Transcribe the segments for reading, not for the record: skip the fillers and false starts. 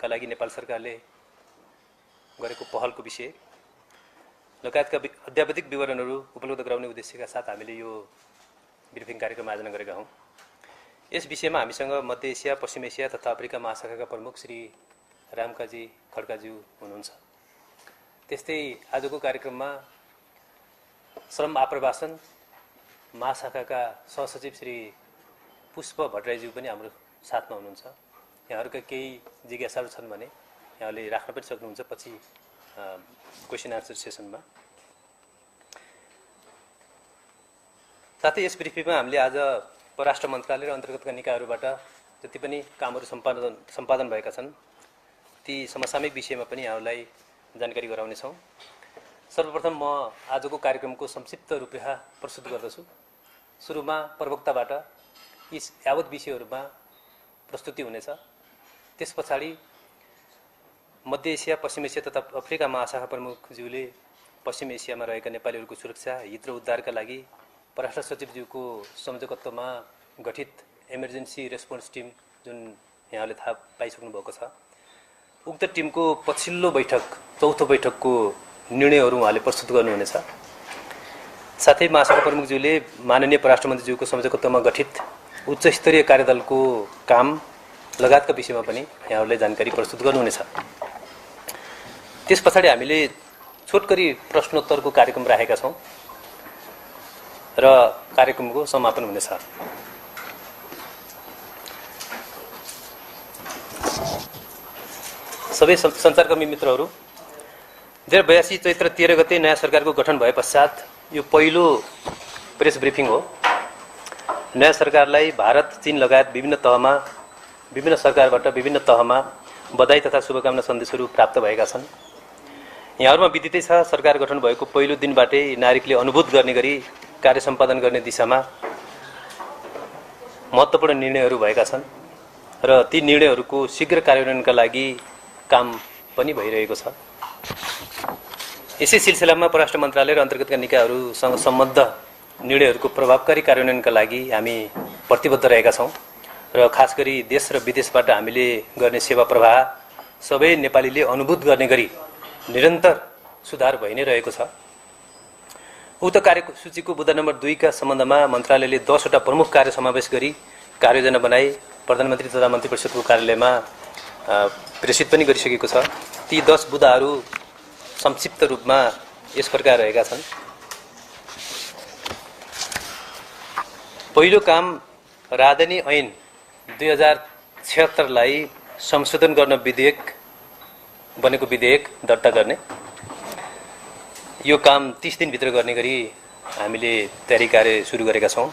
का लागि नेपाल सरकारले गरेको पहलको विषय लगायतका अद्यावधिक विवरणहरू उपलब्ध गराउने उद्देश्यका साथ हामीले यो ब्रिफिङ कार्यक्रम आयोजना गरेका हौं। यस विषयमा हामीसँग मध्य एसिया, पश्चिम एसिया तथा अफ्रिका महाशाखाका प्रमुख श्री रामकाजी खड्काज्यू हुनुहुन्छ। त्यस्तै आजको कार्यक्रममा श्रम आप्रवासन महाशाखाका सहसचिव श्री पुष्प भट्टराईज्यू पनि हाम्रो साथमा हुनुहुन्छ। यहाँहरूका केही जिज्ञासाहरू छन् भने यहाँले राख्न पनि सक्नुहुन्छ पछि क्वेशन आन्सर सेसनमा। साथै यस ब्रिफिङमा हामीले आज परराष्ट्र मन्त्रालय र अन्तर्गतका निकायहरूबाट जति पनि कामहरू सम्पादन भएका छन् ती समसामयिक विषयमा पनि यहाँहरूलाई जानकारी गराउनेछौँ। सर्वप्रथम म आजको कार्यक्रमको संक्षिप्त रूपरेखा प्रस्तुत गर्दछु। सुरुमा प्रवक्ताबाट यी यावत विषयहरूमा प्रस्तुति हुनेछ। त्यस पछाडि मध्य एसिया, पश्चिम एसिया तथा अफ्रिका महाशाखा प्रमुखज्यूले पश्चिम एसियामा रहेका नेपालीहरूको सुरक्षा, हित र उद्धारका लागि परराष्ट्र सचिवज्यूको संयोजकत्वमा गठित इमर्जेन्सी रेस्पोन्स टिम जुन यहाँले थाहा पाइसक्नु भएको छ, उक्त टिमको पछिल्लो बैठक, चौथो बैठकको निर्णयहरू उहाँले प्रस्तुत गर्नुहुनेछ। साथै महाशाखा प्रमुखज्यूले माननीय परराष्ट्र मन्त्रीज्यूको संयोजकत्वमा गठित उच्च स्तरीय कार्यदलको काम लगायतका विषयमा पनि यहाँहरूले जानकारी प्रस्तुत गर्नुहुनेछ। त्यस पछाडि हामीले छोटकरी प्रश्नोत्तरको कार्यक्रम राखेका छौँ र कार्यक्रमको समापन हुनेछ। सबै सञ्चारकर्मी मित्रहरू, 2082 चैत्र 13 गते नयाँ सरकारको गठन भए पश्चात यो पहिलो प्रेस ब्रिफिङ हो। नयाँ सरकारलाई भारत, चीन लगायत विभिन्न तहमा, विभिन्न सरकारबाट विभिन्न तहमा बधाई तथा शुभकामना सन्देशहरू प्राप्त भएका छन्। यहाँहरूमा विदितै छ, सरकार गठन भएको पहिलो दिनबाटै नागरिकले अनुभूत गर्ने गरी कार्य सम्पादन गर्ने दिशामा महत्त्वपूर्ण निर्णयहरू भएका छन् र ती निर्णयहरूको शीघ्र कार्यान्वयनका लागि काम पनि भइरहेको छ। यसै सिलसिलामा परराष्ट्र मन्त्रालय र अन्तर्गतका निकायहरूसँग सम्बद्ध निर्णयहरूको प्रभावकारी कार्यान्वयनका लागि हामी प्रतिबद्ध रहेका छौँ र खास गरी देश र विदेशबाट हामीले गर्ने सेवा प्रवाह सबै नेपालीले अनुभूत गर्ने गरी निरन्तर सुधार भइ नै रहेको छ। उक्त कार्यसूचीको बुँदा नम्बर 2 का सम्बन्धमा मन्त्रालयले 10 वटा प्रमुख कार्य समावेश गरी कार्ययोजना बनाई प्रधानमन्त्री तथा मन्त्री परिषदको कार्यालयमा प्रेषित पनि गरिसकेको छ। ती 10 बुँदाहरू संक्षिप्त रूपमा यस प्रकार रहेका छन्। पहिलो काम, राजधानी ऐन 2076 लाई संशोधन गर्न बनेको विधेयक दर्ता गर्ने। यो काम 30 दिनभित्र गर्ने गरी हामीले तयारी कार्य सुरु गरेका छौँ।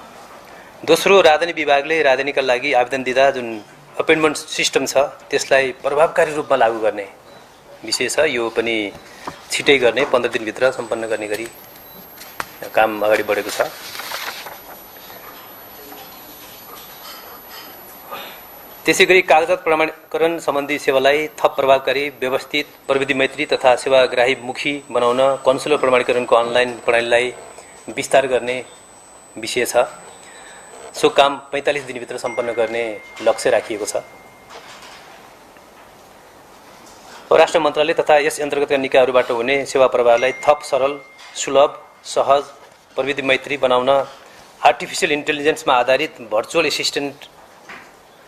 दोस्रो, राजधानी विभागले राजधानीका लागि आवेदन दिँदा जुन अपोइन्टमेन्ट सिस्टम छ त्यसलाई प्रभावकारी रूपमा लागू गर्ने विषय छ। यो पनि छिटै गर्ने, 15 दिनभित्र सम्पन्न गर्ने गरी काम अगाडि बढेको छ। त्यसैगरी कागजात प्रमाणीकरण सम्बन्धी सेवालाई थप प्रभावकारी, व्यवस्थित, प्रविधि मैत्री तथा सेवाग्राही मुखी बनाउन कन्सुलर प्रमाणीकरणको अनलाइन प्रणालीलाई विस्तार गर्ने विषय छ। सो काम 45 दिनभित्र सम्पन्न गर्ने लक्ष्य राखिएको छ। परराष्ट्र मन्त्रालय तथा यस अन्तर्गतका निकायहरूबाट हुने सेवा प्रवाहलाई थप सरल, सुलभ, सहज, प्रविधि मैत्री बनाउन आर्टिफिसियल इन्टेलिजेन्समा आधारित भर्चुअल एसिस्टेन्ट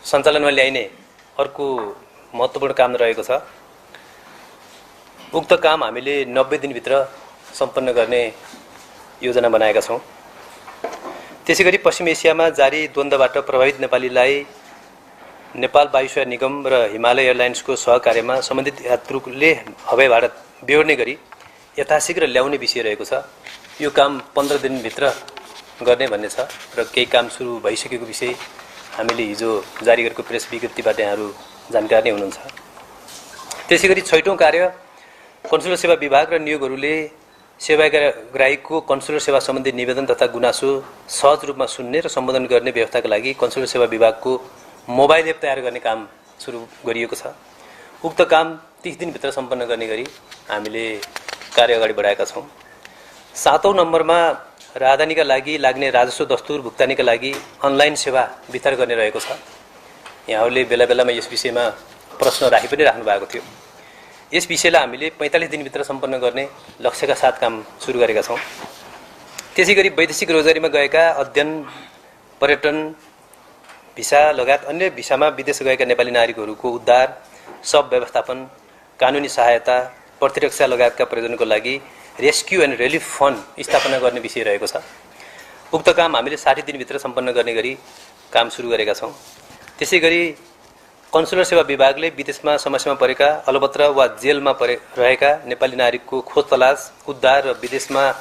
सञ्चालनमा ल्याइने अर्को महत्त्वपूर्ण काम रहेको छ। उक्त काम हामीले 90 दिनभित्र सम्पन्न गर्ने योजना बनाएका छौँ। त्यसैगरी पश्चिम एसियामा जारी द्वन्द्वबाट प्रभावित नेपालीलाई नेपाल वायुसेवा निगम र हिमालय एयरलाइन्सको सहकार्यमा सम्बन्धित यात्रुले हवाई भाडा बेहोर्ने गरी यथाशीघ्र ल्याउने विषय रहेको छ। यो काम 15 दिनभित्र गर्ने भन्ने छ र केही काम सुरु भइसकेको विषय हामीले हिजो जारी गरेको प्रेस विज्ञप्तिबाट यहाँहरू जानकारी नै हुनुहुन्छ। त्यसैगरी 6औं कार्य, कन्सुलर सेवा विभाग र नियोगहरूले सेवाग्राहीको कन्सुलर सेवा सम्बन्धी निवेदन तथा गुनासो सहज रूपमा सुन्ने र सम्बोधन गर्ने व्यवस्थाका लागि कन्सुलर सेवा विभागको मोबाइल एप तयार गर्ने काम सुरु गरिएको छ। उक्त काम 30 दिनभित्र सम्पन्न गर्ने गरी हामीले कार्य अगाडि बढाएका छौँ। 7औं नम्बरमा राजधानीका लागि लाग्ने राजस्व दस्तुर भुक्तानीका लागि अनलाइन सेवा विस्तार गर्ने रहेको छ। यहाँहरूले बेला बेलामा यस विषयमा प्रश्न राखि पनि राख्नु भएको थियो। यस विषयलाई हामीले 45 दिनभित्र सम्पन्न गर्ने लक्ष्यका साथ काम सुरु गरेका छौँ। त्यसैगरी वैदेशिक रोजगारीमा गएका अध्ययन, पर्यटन, भिसा लगायत अन्य भिसामा विदेश गएका नेपाली नागरिकहरूको उद्धार, सब व्यवस्थापन, कानुनी सहायता, प्रतिरक्षा लगायतका प्रयोजनको लागि रेस्क्यु एन्ड रिलिफ फन्ड स्थापना गर्ने विषय रहेको छ। उक्त काम हामीले 60 दिनभित्र सम्पन्न गर्ने गरी काम सुरु गरेका छौँ। त्यसैगरी कन्सुलर सेवा विभागले विदेशमा समस्यामा परेका, अलपत्र वा जेलमा रहेका नेपाली नागरिकको खोज तलास, उद्धार र विदेशमा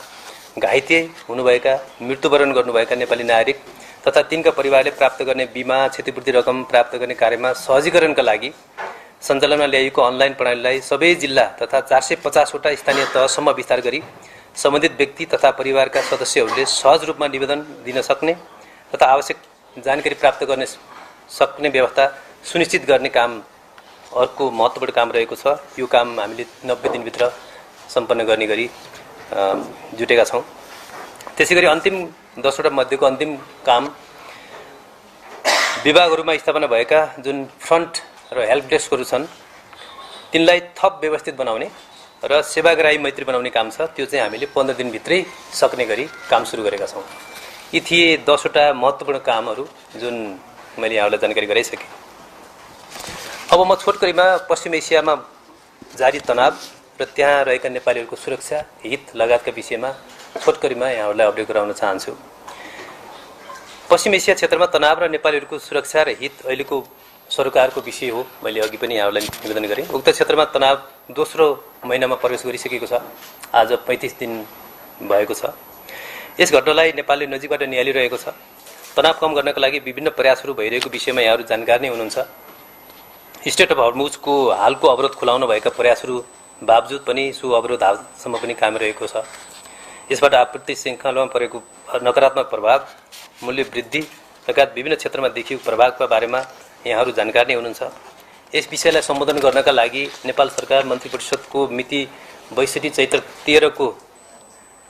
घाइते हुनुभएका, मृत्युवरण गर्नुभएका नेपाली नागरिक तथा तिनका परिवारले प्राप्त गर्ने बिमा, क्षतिपूर्ति रकम प्राप्त गर्ने कार्यमा सहजीकरणका लागि सञ्चालनमा ल्याइएको अनलाइन प्रणालीलाई सबै जिल्ला तथा 450 वटा स्थानीय तहसम्म विस्तार गरी सम्बन्धित व्यक्ति तथा परिवारका सदस्यहरूले सहज रूपमा निवेदन दिन सक्ने तथा आवश्यक जानकारी प्राप्त गर्न सक्ने व्यवस्था सुनिश्चित गर्ने काम अर्को महत्त्वपूर्ण काम रहेको छ। यो काम हामीले 90 दिनभित्र सम्पन्न गर्ने गरी जुटेका छौँ। त्यसैगरी अन्तिम 10 वटा मध्येको अन्तिम काम विभागहरूमा स्थापना भएका जुन फ्रन्ट र हेल्प डेस्कहरू छन् तिनलाई थप व्यवस्थित बनाउने र सेवाग्राही मैत्री बनाउने काम छ। त्यो चाहिँ हामीले 15 दिनभित्रै सक्ने गरी काम सुरु गरेका छौँ। यी थिए 10 वटा महत्त्वपूर्ण कामहरू जुन मैले यहाँलाई जानकारी गराइसकेँ। अब म छोटकरीमा पश्चिम एसियामा जारी तनाव र त्यहाँ रहेका नेपालीहरूको सुरक्षा, हित लगायतका विषयमा छोटकरीमा यहाँहरूलाई अपडेट गराउन चाहन्छु। पश्चिम एसिया क्षेत्रमा तनाव र नेपालीहरूको सुरक्षा र हित अहिलेको सरकारको विषय हो। मैले अघि पनि यहाँहरूलाई निवेदन गरेँ। उक्त क्षेत्रमा तनाव दोस्रो महिनामा प्रवेश गरिसकेको छ। आज 35 दिन भएको छ। यस घटनालाई नेपालले नजिकबाट निहालिरहेको छ। तनाव कम गर्नका लागि विभिन्न प्रयासहरू भइरहेको विषयमा यहाँहरू जानकार नै हुनुहुन्छ। स्टेट अफ हर्मुजको हालको अवरोध खुलाउन भएका प्रयासहरू बावजुद पनि सो अवरोध हालसम्म पनि कायम रहेको छ। यसबाट आपूर्ति श्रृङ्खलामा परेको नकारात्मक प्रभाव, मूल्य वृद्धि लगायत विभिन्न क्षेत्रमा देखिएको प्रभावका बारेमा यहाँहरू जानकार नै हुनुहुन्छ। यस विषयलाई सम्बोधन गर्नका लागि नेपाल सरकार मन्त्री परिषदको मिति 62 चैत्र 13 को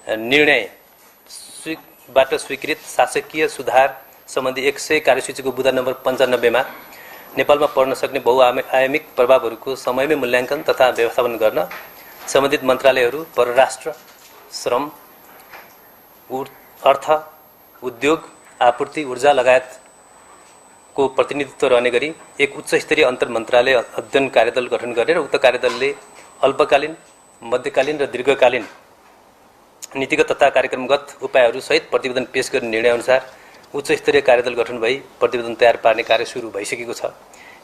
निर्णयबाट स्वीकृत शासकीय सुधार सम्बन्धी 100 कार्यसूचीको बुँदा नम्बर 95 मा नेपालमा पर्न सक्ने बहुआयामिक प्रभावहरूको समयमै मूल्याङ्कन तथा व्यवस्थापन गर्न सम्बन्धित मन्त्रालयहरू, परराष्ट्र, श्रम, अर्थ, उद्योग, आपूर्ति, ऊर्जा लगायतको प्रतिनिधित्व रहने गरी एक उच्च स्तरीय अन्तर मन्त्रालय अध्ययन कार्यदल गठन गरेर उक्त कार्यदलले अल्पकालीन, मध्यकालीन र दीर्घकालीन नीतिगत तथा कार्यक्रमगत उपायहरू सहित प्रतिवेदन पेश गर्ने निर्णयअनुसार उच्च स्तरीय कार्यदल गठन भई प्रतिवेदन तयार पार्ने कार्य सुरु भइसकेको छ।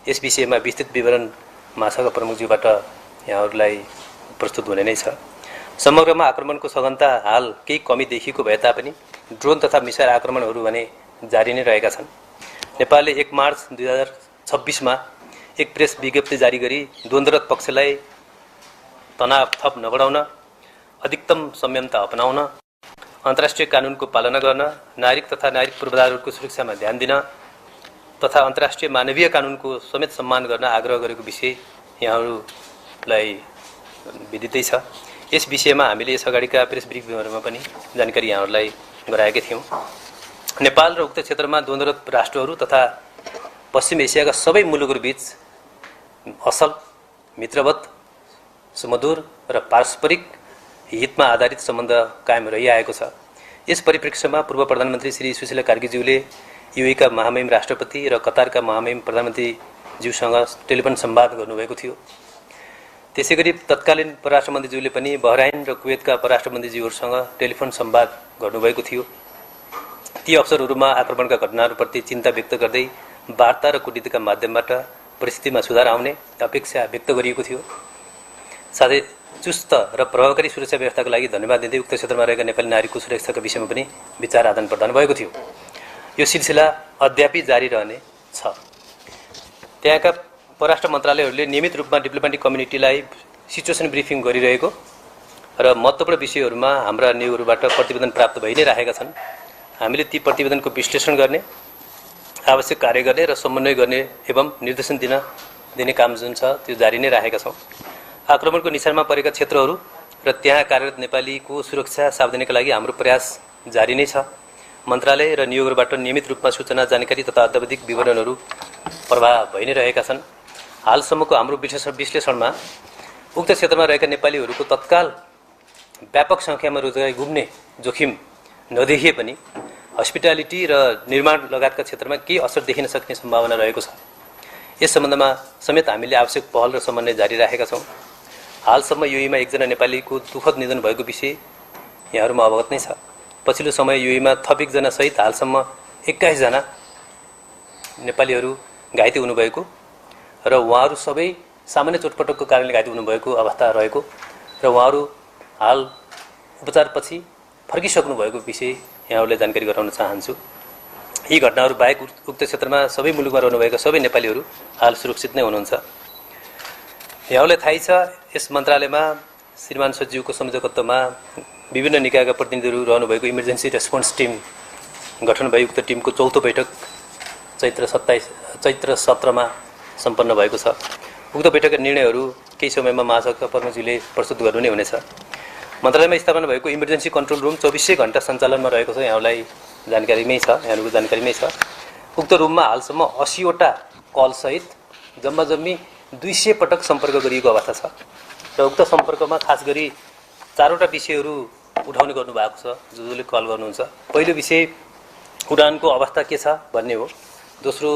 यस विषयमा विस्तृत विवरण महासभा प्रमुखज्यूबाट यहाँहरूलाई प्रस्तुत हुने नै छ। समग्रमा आक्रमणको सघनता हाल केही कमी देखिएको भए तापनि ड्रोन तथा मिसाइल आक्रमणहरू भने जारी नै रहेका छन्। नेपालले 1 मार्च 2026 मा एक प्रेस विज्ञप्ति जारी गरी द्वन्द्वरत पक्षलाई तनाव थप नबढाउन, अधिकतम संयमता अपनाउन, अन्तर्राष्ट्रिय कानुनको पालना गर्न, नागरिक तथा नागरिक पूर्वाधारहरूको सुरक्षामा ध्यान दिन तथा अन्तर्राष्ट्रिय मानवीय कानुनको समेत सम्मान गर्न आग्रह गरेको विषय यहाँहरूलाई विदितै छ। यस विषयमा हामीले यस अगाडिका प्रेस ब्रिफिङहरूमा पनि जानकारी यहाँहरूलाई गराएकै थियौँ। नेपाल र उक्त क्षेत्रमा द्वन्द्वरत राष्ट्रहरू तथा पश्चिम एसियाका सबै मुलुकहरूबीच असल, मित्रवत, सुमधुर र पारस्परिक हितमा आधारित सम्बन्ध कायम रहिआएको छ। यस परिप्रेक्ष्यमा पूर्व प्रधानमन्त्री श्री सुशीला कार्कीज्यूले युएका महामहिम राष्ट्रपति र कतारका महामहिम प्रधानमन्त्रीज्यूसँग टेलिफोन संवाद गर्नुभएको थियो। त्यसैगरी तत्कालीन परराष्ट्र मन्त्रीज्यूले पनि बहराइन र कुवेतका परराष्ट्र मन्त्रीज्यूहरूसँग टेलिफोन संवाद गर्नुभएको थियो। ती अवसरहरूमा आक्रमणका घटनाहरूप्रति चिन्ता व्यक्त गर्दै वार्ता र कूटनीतिका माध्यमबाट परिस्थितिमा सुधार आउने अपेक्षा व्यक्त गरिएको थियो। साथै चुस्त र प्रभावकारी सुरक्षा व्यवस्थाको लागि धन्यवाद दिँदै उक्त क्षेत्रमा रहेका नेपाली नागरिकको सुरक्षाका विषयमा पनि विचार आदान प्रदान भएको थियो। यो सिलसिला अद्यापि जारी रहने छ। त्यहाँका परराष्ट्र मन्त्रालयहरूले नियमित रूपमा डिप्लोमेटिक कम्युनिटीलाई सिचुएसन ब्रिफिङ गरिरहेको र महत्त्वपूर्ण विषयहरूमा हाम्रा नियोगहरूबाट प्रतिवेदन प्राप्त भइ नै राखेका छन्। हामीले ती प्रतिवेदनको विश्लेषण गर्ने, आवश्यक कार्य गर्ने र समन्वय गर्ने एवं निर्देशन दिने काम जुन छ त्यो जारी नै राखेका छौँ। आक्रमणको निशानमा परेका क्षेत्रहरू र त्यहाँ कार्यरत नेपालीको सुरक्षा सावधानीका लागि हाम्रो प्रयास जारी नै छ। मन्त्रालय र नियोगहरूबाट नियमित रूपमा सूचना, जानकारी तथा अद्यावधिक विवरणहरू प्रवाह भइ नै रहेका छन्। हालसम्मको हाम्रो विश्लेषणमा उक्त क्षेत्रमा रहेका नेपालीहरूको तत्काल व्यापक सङ्ख्यामा रोजगारी गुम्ने जोखिम नदेखिए पनि हस्पिटालिटी र निर्माण लगायतका क्षेत्रमा केही असर देखिन सक्ने सम्भावना रहेको छ। यस सम्बन्धमा समेत हामीले आवश्यक पहल र समन्वय जारी राखेका छौँ। हालसम्म युएईमा एकजना नेपालीको दुःखद निधन भएको विषय यहाँहरूमा अवगत नै छ। पछिल्लो समय युएईमा थप एकजना सहित हालसम्म 21 जना नेपालीहरू घाइते हुनुभएको र उहाँहरू सबै सामान्य चोटपटकको कारणले घाइते हुनुभएको अवस्था रहेको र उहाँहरू हाल उपचारपछि फर्किसक्नु भएको विषय यहाँहरूले जानकारी गराउन चाहन्छु। यी घटनाहरू बाहेक उक्त क्षेत्रमा सबै मुलुकमा रहनुभएका सबै नेपालीहरू हाल सुरक्षित नै हुनुहुन्छ। यहाँहरूलाई थाहै छ यस मन्त्रालयमा श्रीमान सचिवको संयोजकत्वमा विभिन्न निकायका प्रतिनिधिहरू रहनुभएको इमर्जेन्सी रेस्पोन्स टिम गठन भई उक्त टिमको चौथो बैठक चैत्र 17मा सम्पन्न भएको छ। उक्त बैठकका निर्णयहरू केही समयमा महासचिव प्रमुखजीले प्रस्तुत गर्नु नै हुनेछ। मन्त्रालयमा स्थापना भएको इमर्जेन्सी कन्ट्रोल रुम 24 घण्टा सञ्चालनमा रहेको छ, यहाँहरूलाई जानकारीमै छ, यहाँहरूको जानकारीमै छ। उक्त रुममा हालसम्म 80 वटा कलसहित जम्मी 200 पटक सम्पर्क गरिएको अवस्था छ र उक्त सम्पर्कमा खास गरी 4 वटा विषयहरू उठाउने गर्नुभएको छ जसले कल गर्नुहुन्छ। पहिलो विषय उडानको अवस्था के छ भन्ने हो। दोस्रो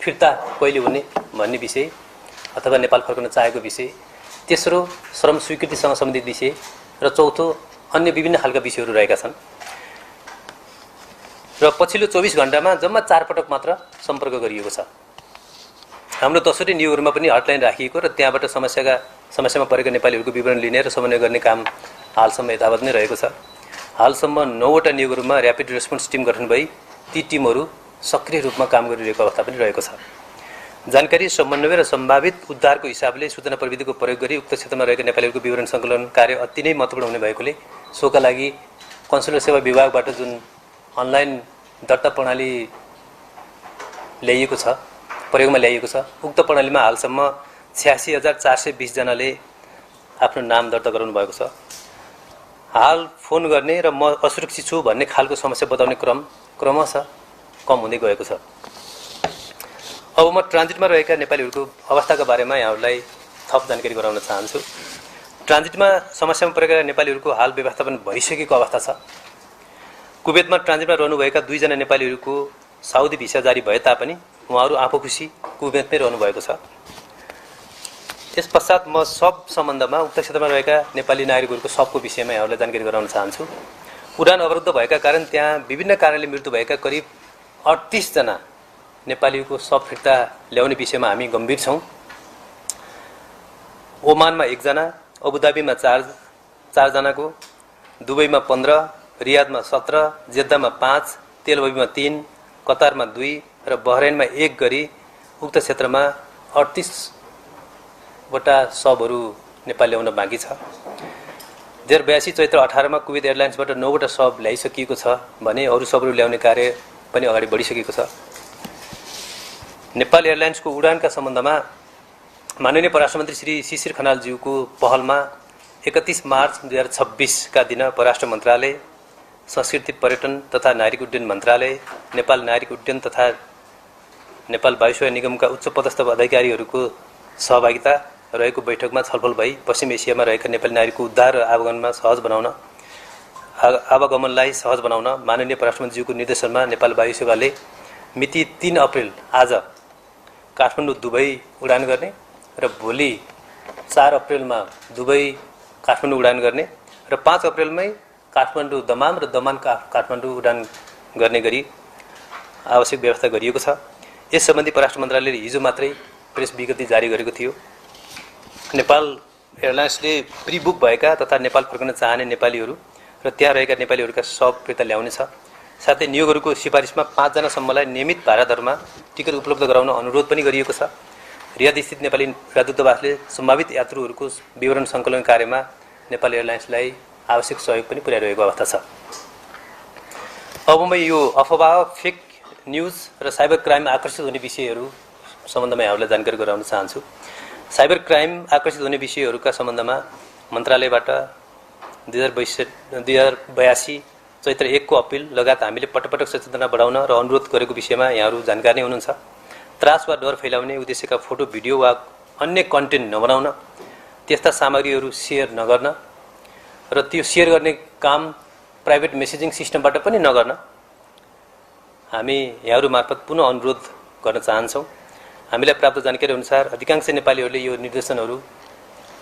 फिर्ता कहिले हुने भन्ने विषय अथवा नेपाल फर्कन चाहेको विषय। तेस्रो श्रम स्वीकृतिसँग सम्बन्धित विषय र चौथो अन्य विभिन्न खालका विषयहरू रहेका छन्। र पछिल्लो 24 घण्टामा जम्मा 4 पटक मात्र सम्पर्क गरिएको छ। हाम्रो 10वटै नियोगहरूमा पनि हटलाइन राखिएको र त्यहाँबाट समस्यामा परेका नेपालीहरूको विवरण लिने र समन्वय गर्ने काम हालसम्म यथावत नै रहेको छ। हालसम्म 9 वटा नियोगहरूमा र्यापिड रेस्पोन्स टिम गठन भई ती टिमहरू सक्रिय रूपमा काम गरिरहेको अवस्था पनि रहेको छ। जानकारी समन्वय र सम्भावित उद्धारको हिसाबले सूचना प्रविधिको प्रयोग गरी उक्त क्षेत्रमा रहेका नेपालीहरूको विवरण सङ्कलन कार्य अति नै महत्त्वपूर्ण हुने भएकोले सोका लागि कन्सुलर सेवा विभागबाट जुन अनलाइन दर्ता प्रणाली ल्याइएको छ, प्रयोगमा ल्याइएको छ, उक्त प्रणालीमा हालसम्म 86,420 जनाले आफ्नो नाम दर्ता गराउनु भएको छ। हाल फोन गर्ने र म असुरक्षित छु भन्ने खालको समस्या बताउने क्रमशः कम हुँदै गएको छ। अब म ट्रान्जिटमा रहेका नेपालीहरूको अवस्थाका बारेमा यहाँहरूलाई थप जानकारी गराउन चाहन्छु। ट्रान्जिटमा समस्यामा परेका नेपालीहरूको हाल व्यवस्थापन भइसकेको अवस्था छ। कुवेतमा ट्रान्जिटमा रहनुभएका 2 जना नेपालीहरूको साउदी भिसा जारी भए तापनि उहाँहरू आफू खुसी कुवेतमै रहनुभएको छ। त्यस पश्चात म सब सम्बन्धमा उक्त क्षेत्रमा रहेका नेपाली नागरिकहरूको सबको विषयमा यहाँहरूलाई जानकारी गराउन चाहन्छु। उडान अवरुद्ध भएका कारण त्यहाँ विभिन्न कारणले मृत्यु भएका करिब 38 जना नेपालीको सब फिर्ता ल्याउने विषयमा हामी गम्भीर छौँ। ओमानमा 1 जना, अबुधाबीमा 4 जनाको, दुबईमा 15, रियादमा 17, जेद्दामा 5, तेलअभिवमा 3, कतारमा 2 र बहरेनमा 1 गरी उक्त क्षेत्रमा 38 वटा सबहरू नेपाल ल्याउन बाँकी छ। 2082 चैत्र 18मा कुवेत एयरलाइन्सबाट 9 वटा सब ल्याइसकिएको छ भने अरू सबहरू ल्याउने कार्य पनि अगाडि बढिसकेको छ। नेपाल एयरलाइन्सको उडानका सम्बन्धमा माननीय परराष्ट्र मन्त्री श्री शिशिर खनालज्यूको पहलमा 31 मार्च 2026 का दिन परराष्ट्र मन्त्रालय, संस्कृति पर्यटन तथा नागरिक उड्डयन मन्त्रालय, नेपाल नागरिक उड्डयन तथा नेपाल वायुसेवा निगमका उच्च पदस्थ अधिकारीहरूको सहभागिता रहेको बैठकमा छलफल भई पश्चिम एसियामा रहेका नेपाली नागरिकको उद्धार र आवागमनलाई सहज बनाउन माननीय परराष्ट्र मन्त्रीज्यूको निर्देशनमा नेपाल वायुसेवाले मिति 3 अप्रिल आज काठमाडौँ दुबई उडान गर्ने र भोलि 4 अप्रिलमा दुबई काठमाडौँ उडान गर्ने र 5 अप्रिलमै काठमाडौँ दमाम र दमान काठमाडौँ उडान गर्ने गरी आवश्यक व्यवस्था गरिएको छ। यस सम्बन्धी परराष्ट्र मन्त्रालयले हिजो मात्रै प्रेस विज्ञप्ति जारी गरेको थियो। नेपाल एयरलाइन्सले प्री बुक भएका तथा नेपाल फर्कन चाहने नेपालीहरू र त्यहाँ रहेका नेपालीहरूका सब फिर्ता ल्याउने छ। साथै नियोगहरूको सिफारिसमा 5 जनासम्मलाई नियमित भाडा दरमा टिकट उपलब्ध गराउन अनुरोध पनि गरिएको छ। रियाद स्थित नेपाली राजदूतावासले सम्भावित यात्रुहरूको विवरण सङ्कलन कार्यमा नेपाल एयरलाइन्सलाई आवश्यक सहयोग पनि पुर्याइरहेको अवस्था छ। अब म यो अफवाह, फेक न्युज र साइबर क्राइम आकर्षित हुने विषयहरू सम्बन्धमा यहाँहरूलाई जानकारी गराउन चाहन्छु। साइबर क्राइम आकर्षित हुने विषयहरूका सम्बन्धमा मन्त्रालयबाट 2082 चैत्र 1 को अपिल लगायत हामीले पटक सचेतना बढाउन र अनुरोध गरेको विषयमा यहाँहरू जानकारी नै हुनुहुन्छ। त्रास वा डर फैलाउने उद्देश्यका फोटो, भिडियो वा अन्य कन्टेन्ट नबनाउन, त्यस्ता सामग्रीहरू सेयर नगर्न र त्यो सेयर गर्ने काम प्राइभेट मेसेजिङ सिस्टमबाट पनि नगर्न हामी यहाँहरू मार्फत पुनः अनुरोध गर्न चाहन्छौँ। हामीलाई प्राप्त जानकारी अनुसार अधिकांश नेपालीहरूले यो निर्देशनहरू,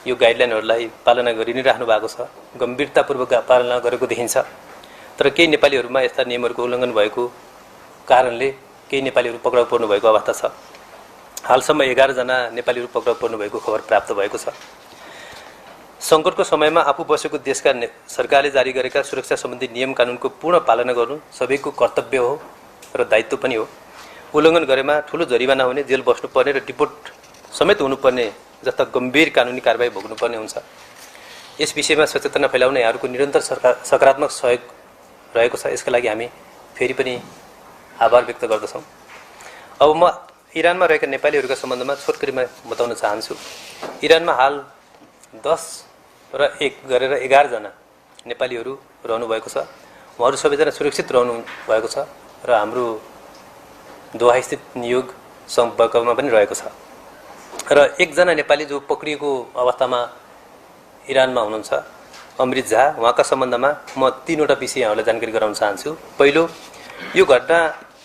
यो गाइडलाइनहरूलाई पालना गरि नै राख्नु भएको छ, गम्भीरतापूर्वक पालना गरेको देखिन्छ। तर केही नेपालीहरूमा यस्ता नियमहरूको उल्लङ्घन भएको कारणले केही नेपालीहरू पक्राउ पर्नु भएको अवस्था छ। हालसम्म 11 जना नेपालीहरू पक्राउ पर्नु भएको खबर प्राप्त भएको छ। सङ्कटको समयमा आफू बसेको देशका सरकारले जारी गरेका सुरक्षा सम्बन्धी नियम कानुनको पूर्ण पालना गर्नु सबैको कर्तव्य हो र दायित्व पनि हो। उल्लङ्घन गरेमा ठुलो जरिवाना हुने, जेल बस्नुपर्ने र डिपोर्ट समेत हुनुपर्ने जस्ता गम्भीर कानुनी कारबाही भोग्नुपर्ने हुन्छ। यस विषयमा सचेतना फैलाउन यहाँहरूको निरन्तर सकारात्मक सहयोग रहेको छ। यसका लागि हामी फेरि पनि आभार व्यक्त गर्दछौँ। अब म इरानमा रहेका नेपालीहरूका सम्बन्धमा छोटकरीमा बताउन चाहन्छु। इरानमा हाल 10 र 1 गरेर 11 जना नेपालीहरू रहनुभएको छ। उहाँहरू सबैजना सुरक्षित रहनु भएको छ र हाम्रो दोहास्थित नियोग सम्पर्कमा पनि रहेको छ। र 1 जना नेपाली जो पक्रिएको अवस्थामा इरानमा हुनुहुन्छ, अमृत झा, उहाँका सम्बन्धमा म 3वटा विषय यहाँहरूलाई जानकारी गराउन चाहन्छु। पहिलो, यो घटना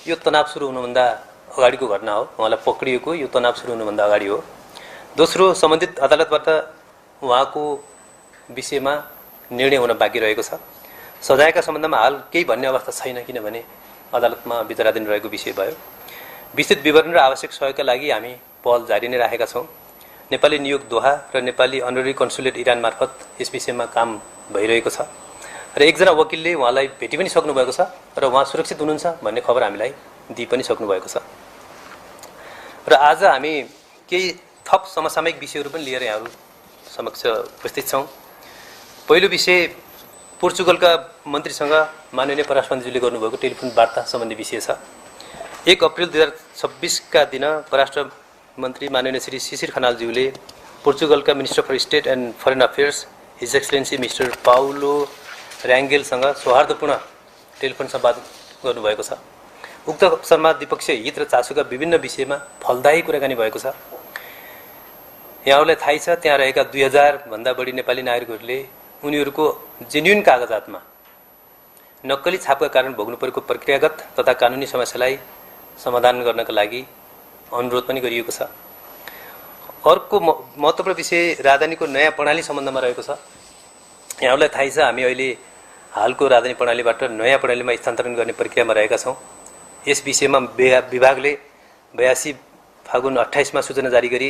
यो तनाव सुरु हुनुभन्दा अगाडिको घटना हो। उहाँलाई पक्रिएको यो तनाव सुरु हुनुभन्दा अगाडि हो। दोस्रो, सम्बन्धित अदालतबाट उहाँको विषयमा निर्णय हुन बाँकी रहेको छ। सजायका सम्बन्धमा हाल केही भन्ने अवस्था छैन, किनभने अदालतमा विचाराधीन रहेको विषय भयो। विस्तृत विवरण र आवश्यक सहयोगका लागि हामी पहल जारी नै राखेका छौँ। नेपाली नियोग दोहा र नेपाली अनररी कन्सुलेट इरान मार्फत यस विषयमा काम भइरहेको छ र 1 जना वकिलले उहाँलाई भेटी पनि सक्नुभएको छ र उहाँ सुरक्षित हुनुहुन्छ भन्ने खबर हामीलाई दिइ पनि सक्नुभएको छ। र आज हामी केही थप समसामयिक विषयहरू पनि लिएर यहाँहरू समक्ष उपस्थित छौँ। पहिलो विषय, पोर्चुगलका मन्त्रीसँग माननीय परराष्ट्र मन्त्रीले गर्नुभएको टेलिफोन वार्ता सम्बन्धी विषय छ। 1 अप्रिल 2026 का दिन परराष्ट्र मन्त्री माननीय श्री शिशिर खनालज्यूले पोर्चुगलका minister for state and foreign affairs his excellency mister Paulo र्याङ्गेलसँग सौहार्दपूर्ण टेलिफोन संवाद गर्नुभएको छ। उक्त अवसरमा द्विपक्षीय हित र चासोका विभिन्न विषयमा फलदायी कुराकानी भएको छ। यहाँहरूलाई थाहै छ, त्यहाँ रहेका 2000 भन्दा बढी नेपाली नागरिकहरूले उनीहरूको जेन्युन कागजातमा नक्कली छापका कारण भोग्नु परेको प्रक्रियागत तथा कानुनी समस्यालाई समाधान गर्नका लागि अनुरोध पनि गरिएको छ। अर्को महत्त्वपूर्ण विषय राजधानीको नयाँ प्रणाली सम्बन्धमा रहेको छ। यहाँहरूलाई थाहै छ, हामी अहिले हालको राजधानी प्रणालीबाट नयाँ प्रणालीमा स्थानान्तरण गर्ने प्रक्रियामा रहेका छौँ। यस विषयमा विभागले 82 फागुन 28 मा सूचना जारी गरी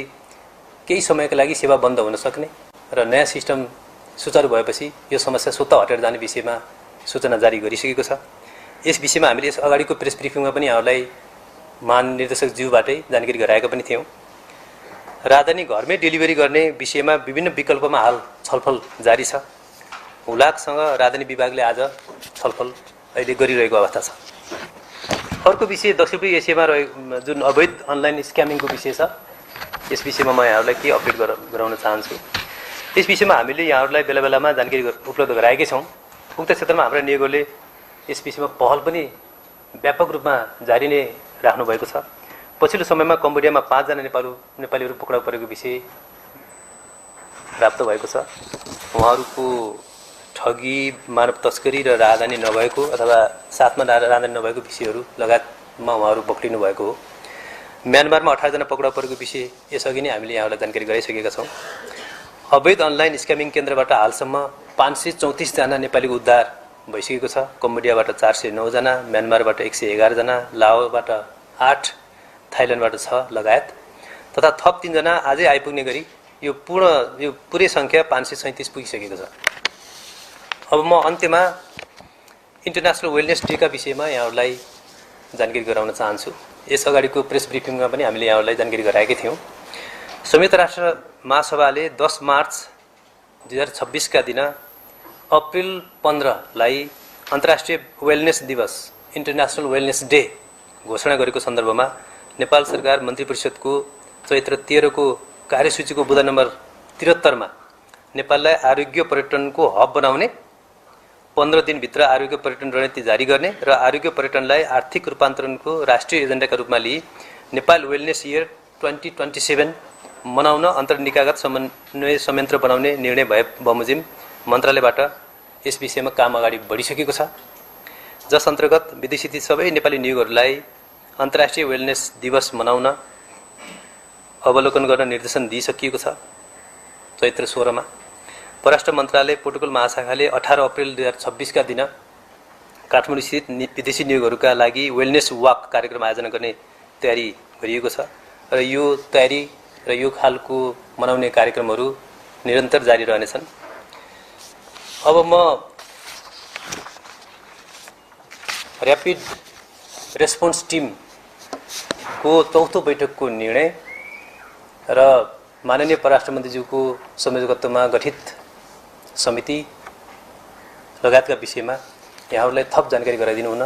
केही समयका लागि सेवा बन्द हुन सक्ने र नयाँ सिस्टम सुचारू भएपछि यो समस्या स्वतः हटेर जाने विषयमा सूचना जारी गरिसकेको छ। यस विषयमा हामीले यस अगाडिको प्रेस ब्रिफिङमा पनि यहाँहरूलाई महानिर्देशक ज्यूबाटै जानकारी गराएका पनि थियौँ। राजधानी घरमै डेलिभरी गर्ने विषयमा विभिन्न विकल्पमा हाल छलफल जारी छ। हुलाकसँग राजधानी विभागले आज छलफल अहिले गरिरहेको अवस्था छ। अर्को विषय, दक्षिणी एसियामा जुन अवैध अनलाइन स्क्यामिङको विषय छ, यस विषयमा म यहाँहरूलाई के अपडेट गराउन चाहन्छु। यस विषयमा हामीले यहाँहरूलाई बेला बेलामा जानकारी उपलब्ध गराएकै छौँ। उक्त क्षेत्रमा हाम्रा नियोगहरूले यस विषयमा पहल पनि व्यापक रूपमा जारी नै राख्नु भएको छ। पछिल्लो समयमा कम्बोडियामा 5 जना नेपालीहरू पक्राउ परेको विषय प्राप्त भएको छ। उहाँहरूको ठगी, मानव तस्करी र राजधानी नभएको अथवा साथमा राजधानी नभएको विषयहरू लगायतमा उहाँहरू पक्रिनु भएको हो। म्यानमारमा 18 जना पक्राउ परेको विषय यसअघि नै हामीले यहाँलाई जानकारी गराइसकेका छौँ। अवैध अनलाइन स्क्यामिङ केन्द्रबाट हालसम्म 534 जना नेपालीको उद्धार भइसकेको छ। कम्बोडियाबाट 409 जना, म्यानमारबाट 111 जना, लाओबाट 8, थाइल्यान्डबाट 6 लगायत तथा थप 3 जना आजै आइपुग्ने गरी यो पुरै सङ्ख्या 537 पुगिसकेको छ। अब म अन्त्यमा इन्टरनेसनल वेलनेस डेका विषयमा यहाँहरूलाई जानकारी गराउन चाहन्छु। यस अगाडिको प्रेस ब्रिफिङमा पनि हामीले यहाँहरूलाई जानकारी गराएकै थियौँ। संयुक्त राष्ट्र महासभाले 10 मार्च 2026 का दिन अप्रिल 15 लाई अन्तर्राष्ट्रिय वेलनेस दिवस, इन्टरनेसनल वेलनेस डे घोषणा गरेको सन्दर्भमा नेपाल सरकार मन्त्री परिषदको चैत्र 13 को कार्यसूचीको बुँदा नम्बर 73 मा नेपाललाई आरोग्य पर्यटनको हब बनाउने, 15 दिनभित्र आरोग्य पर्यटन रणनीति जारी गर्ने र आरोग्य पर्यटनलाई आर्थिक रूपान्तरणको राष्ट्रिय एजेन्डाका रूपमा लिई नेपाल वेलनेस इयर 2027 मनाउन अन्तर्निकायगत समन्वय संयन्त्र बनाउने निर्णय भए बमोजिम मन्त्रालयबाट यस विषयमा काम अगाडि बढिसकेको छ, जस अन्तर्गत विदेशी सबै नेपाली नियोगहरूलाई अन्तर्राष्ट्रिय वेलनेस दिवस मनाउन अवलोकन गर्न निर्देशन दिइसकिएको छ। चैत्र 16 मा परराष्ट्र मन्त्रालय प्रोटोकल महाशाखाले 18 अप्रिल 2026 का दिन काठमाडौँस्थित विदेशी नियोगहरूका लागि वेलनेस वाक कार्यक्रम आयोजना गर्ने तयारी गरिएको छ र यो तयारी र यो खालको मनाउने कार्यक्रमहरू निरन्तर जारी रहनेछन्। अब म र्यापिड रेस्पोन्स टिमको चौथो बैठकको निर्णय र माननीय परराष्ट्र मन्त्रीज्यूको संयोजकत्वमा गठित समिति लगायतका विषयमा यहाँहरूलाई थप जानकारी गराइदिनु हुन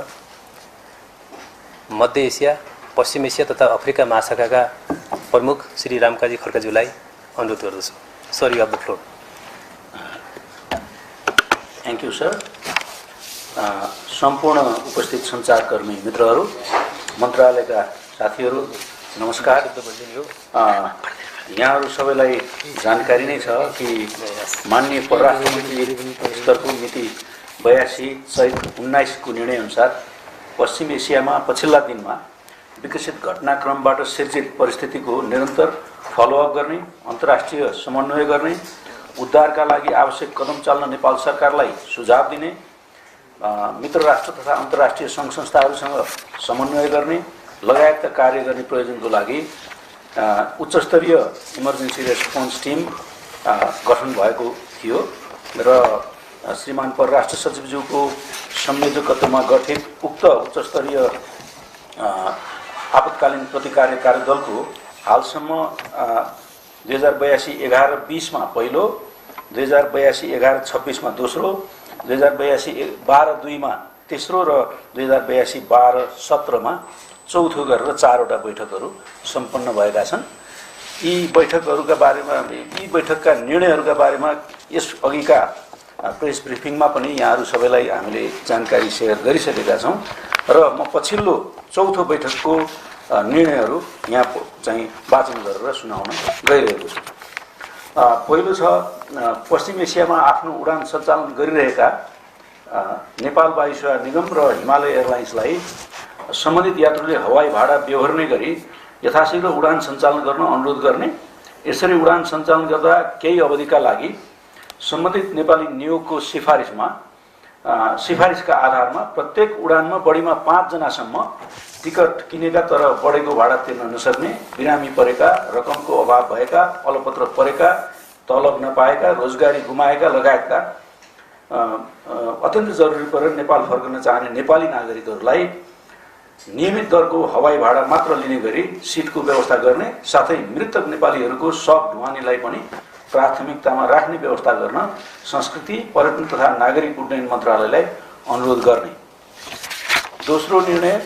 मध्य एसिया, पश्चिम एसिया तथा अफ्रिका महाशाखाका प्रमुख श्री रामकाजी खड्काज्यूलाई अनुरोध गर्दछु। Sir, you have the floor. Thank you sir. सम्पूर्ण उपस्थित सञ्चारकर्मी मित्रहरू, मन्त्रालयका साथीहरू, नमस्कार। यहाँहरू सबैलाई जानकारी नै छ कि माननीय परराष्ट्र मन्त्री स्तरको मिति 82/19 को निर्णय अनुसार पश्चिम एसियामा पछिल्ला दिनमा विकसित घटनाक्रमबाट सिर्जित परिस्थितिको निरन्तर फलोअप गर्ने, अन्तर्राष्ट्रिय समन्वय गर्ने, उद्धारका लागि आवश्यक कदम चाल्न नेपाल सरकारलाई सुझाव दिने, मित्र राष्ट्र तथा अन्तर्राष्ट्रिय सङ्घ संस्थाहरूसँग समन्वय गर्ने लगायतका कार्य गर्ने प्रयोजनको लागि उच्चस्तरीय इमर्जेन्सी रेस्पोन्स टिम गठन भएको थियो र श्रीमान परराष्ट्र सचिवज्यूको संयोजकत्वमा गठित उक्त उच्चस्तरीय आपतकालीन प्रतिकार्य कार्यदलको हालसम्म 2082-11-20 मा पहिलो, 2082-11-26 मा दोस्रो, 2082-12-2 मा तेस्रो र 2082-12-17 मा चौथो गरेर 4वटा बैठकहरू सम्पन्न भएका छन्। यी बैठकहरूका बारेमा, यी बैठकका निर्णयहरूका बारेमा यस अघिका प्रेस ब्रिफिङमा पनि यहाँहरू सबैलाई हामीले जानकारी सेयर गरिसकेका छौँ र म पछिल्लो चौथो बैठकको निर्णयहरू यहाँ चाहिँ वाचन गरेर सुनाउन गइरहेको छु। पहिलो छ, पश्चिम एसियामा आफ्नो उडान सञ्चालन गरिरहेका नेपाल वायुसेवा निगम र हिमालय एयरलाइन्सलाई सम्बन्धित यात्रुले हवाई भाडा बेहोर्ने गरी यथाशीघ्र उडान सञ्चालन गर्न अनुरोध गर्ने। यसरी उडान सञ्चालन गर्दा केही अवधिका लागि सम्बन्धित नेपाली नियोगको सिफारिसका आधारमा प्रत्येक उडानमा बढीमा 5 जनासम्म टिकट किनेका तर बढेको भाडा तिर्न नसक्ने, बिरामी परेका, रकमको अभाव भएका, अलपत्र परेका, तलब नपाएका, रोजगारी गुमाएका लगायतका अत्यन्त जरुरी परेर नेपाल फर्कन चाहने नेपाली नागरिकहरूलाई नियमित दरको हवाई भाडा मात्र लिने गरी सिटको व्यवस्था गर्ने, साथै मृतक नेपालीहरूको शव ढुवानीलाई पनि प्राथमिकतामा राख्ने व्यवस्था गर्न संस्कृति, पर्यटन तथा नागरिक उड्डयन मन्त्रालयलाई अनुरोध गर्ने। दोस्रो निर्णय,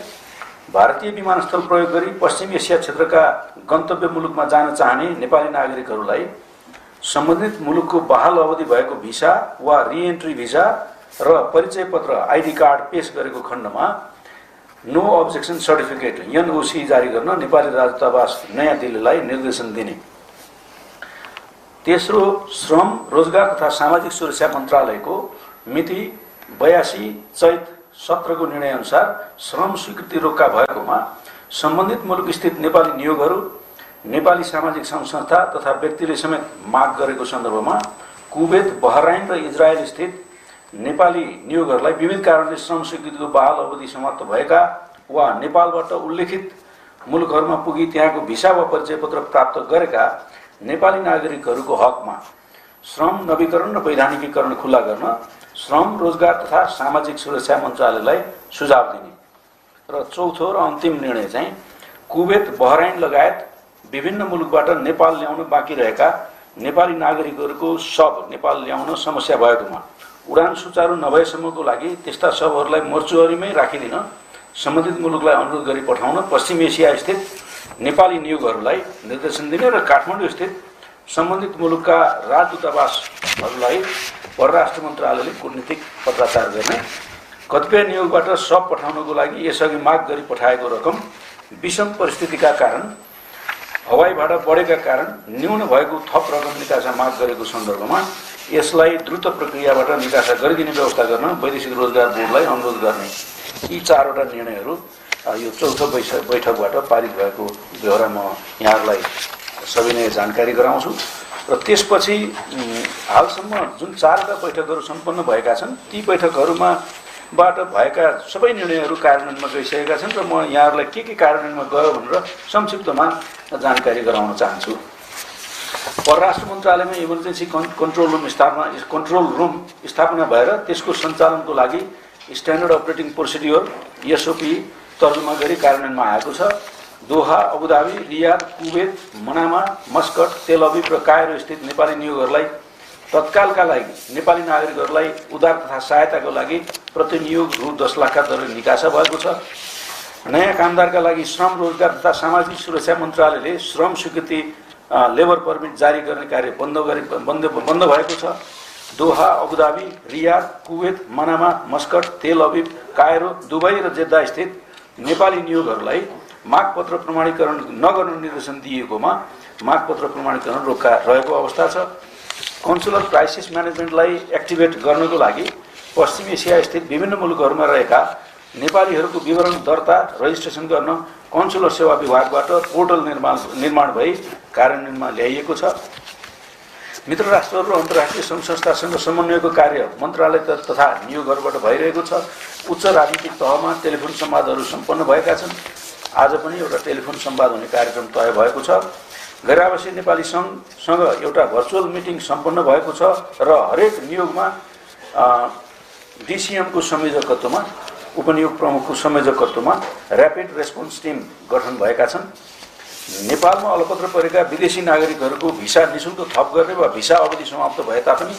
भारतीय विमानस्थल प्रयोग गरी पश्चिम एसिया क्षेत्रका गन्तव्य मुलुकमा जान चाहने नेपाली नागरिकहरूलाई सम्बन्धित मुलुकको बहाल अवधि भएको भिसा वा रिएन्ट्री भिसा र परिचय पत्र आइडी कार्ड पेश गरेको खण्डमा नो अब्जेक्सन सर्टिफिकेट NOC जारी गर्न नेपाली राजदूतावास नयाँ दिल्लीलाई निर्देशन दिने। तेस्रो, श्रम, रोजगार तथा सामाजिक सुरक्षा मन्त्रालयको मिति 82/17 को निर्णय अनुसार श्रम स्वीकृति रोक्का भएकोमा सम्बन्धित मुलुक स्थित नेपाली नियोगहरू, नेपाली सामाजिक सङ्घ संस्था तथा व्यक्तिले समेत माग गरेको सन्दर्भमा कुवेत, बहराइन र इजरायल स्थित नेपाली नियोगहरूलाई विविध कारणले श्रम स्वीकृतिको बहाल अवधि समाप्त भएका वा नेपालबाट उल्लेखित मुलुकहरूमा पुगी त्यहाँको भिसा वा परिचय पत्र प्राप्त गरेका नेपाली नागरिकहरूको हकमा श्रम नवीकरण र वैधानिकीकरण खुल्ला गर्न श्रम, रोजगार तथा सामाजिक सुरक्षा मन्त्रालयलाई सुझाव दिने। र चौथो र अन्तिम निर्णय चाहिँ कुवेत, बहराइन लगायत विभिन्न मुलुकबाट नेपाल ल्याउन बाँकी रहेका नेपाली नागरिकहरूको शव नेपाल ल्याउन समस्या भएकोमा उडान सुचारू नभएसम्मको लागि त्यस्ता शवहरूलाई मोर्चुअरीमै राखिदिन सम्बन्धित मुलुकलाई अनुरोध गरी पठाउन पश्चिम एसिया स्थित नेपाली नियोगहरूलाई निर्देशन दिने र काठमाडौँ स्थित सम्बन्धित मुलुकका राजदूतावासहरूलाई परराष्ट्र मन्त्रालयले कूटनीतिक पत्राचार गर्ने। कतिपय नियोगबाट शव पठाउनको लागि यसअघि माग गरी पठाएको रकम विषम परिस्थितिका कारण हवाई भाडा बढेका कारण न्यून भएको थप रकम निकासा माग गरेको सन्दर्भमा यसलाई द्रुत प्रक्रियाबाट निकासा गरिदिने व्यवस्था गर्न वैदेशिक रोजगार बोर्डलाई अनुरोध गर्ने यी 4वटा निर्णयहरू यो चौथो बैठकबाट पारित भएको बेहोरा म यहाँहरूलाई सविनय जानकारी गराउँछु। र त्यसपछि हालसम्म जुन 4वटा बैठकहरू सम्पन्न भएका छन् ती बैठकहरूमा बाट भएका सबै निर्णयहरू कार्यान्वयनमा गइसकेका छन् र म यहाँहरूलाई के कार्यान्वयनमा गयो भनेर संक्षिप्तमा जानकारी गराउन चाहन्छु। परराष्ट्र मन्त्रालयमा इमर्जेन्सी कन्ट्रोल रुम स्थापना भएर त्यसको सञ्चालनको लागि स्ट्यान्डर्ड अपरेटिङ प्रोसिड्युर एसओपी तर्जुमा गरी कार्यान्वयनमा आएको छ। Doha, Abu Dhabi, Riyadh, Kuwait, Manama, Muscat, Tel Aviv र कायरो स्थित नेपाली नियोगहरूलाई तत्कालका लागि नेपाली नागरिकहरूलाई उधार तथा सहायताको लागि प्रतिनियोग रु 10 लाखका दरले निकासा भएको छ। नयाँ कामदारका लागि श्रम रोजगार तथा सामाजिक सुरक्षा मन्त्रालयले श्रम स्वीकृति लेबर पर्मिट जारी गर्ने कार्य बन्द भएको छ। Doha, Abu Dhabi, Riyadh, Kuwait, Manama, Muscat, Tel Aviv, Cairo, Dubai र जेद्दा स्थित नेपाली नियोगहरूलाई मागपत्र प्रमाणीकरण नगर्ने निर्देशन दिएकोमा मागपत्र प्रमाणीकरण रोका रहेको अवस्था छ। कन्सुलर क्राइसिस म्यानेजमेन्टलाई एक्टिभेट गर्नको लागि पश्चिम एसिया स्थित विभिन्न मुलुकहरूमा रहेका नेपालीहरूको विवरण दर्ता रजिस्ट्रेसन गर्न कन्सुलर सेवा विभागबाट पोर्टल निर्माण भई कार्यान्वयनमा ल्याइएको छ। मित्र राष्ट्रहरू र अन्तर्राष्ट्रिय सङ्घ संस्थासँग समन्वयको कार्य मन्त्रालय तथा नियोगहरूबाट भइरहेको छ। उच्च राजनीतिक तहमा टेलिफोन संवादहरू सम्पन्न भएका छन्। आज पनि एउटा टेलिफोन संवाद हुने कार्यक्रम तय भएको छ। गैरावासी नेपाली सङ्घसँग एउटा भर्चुअल मिटिङ सम्पन्न भएको छ र हरेक नियोगमा डिसिएमको संयोजकत्वमा उपनियोग प्रमुखको संयोजकत्वमा ऱ्यापिड रेस्पोन्स टिम गठन भएका छन्। नेपालमा अलपत्र परेका विदेशी नागरिकहरूको भिसा निशुल्क थप गर्ने वा भिसा अवधि समाप्त भए तापनि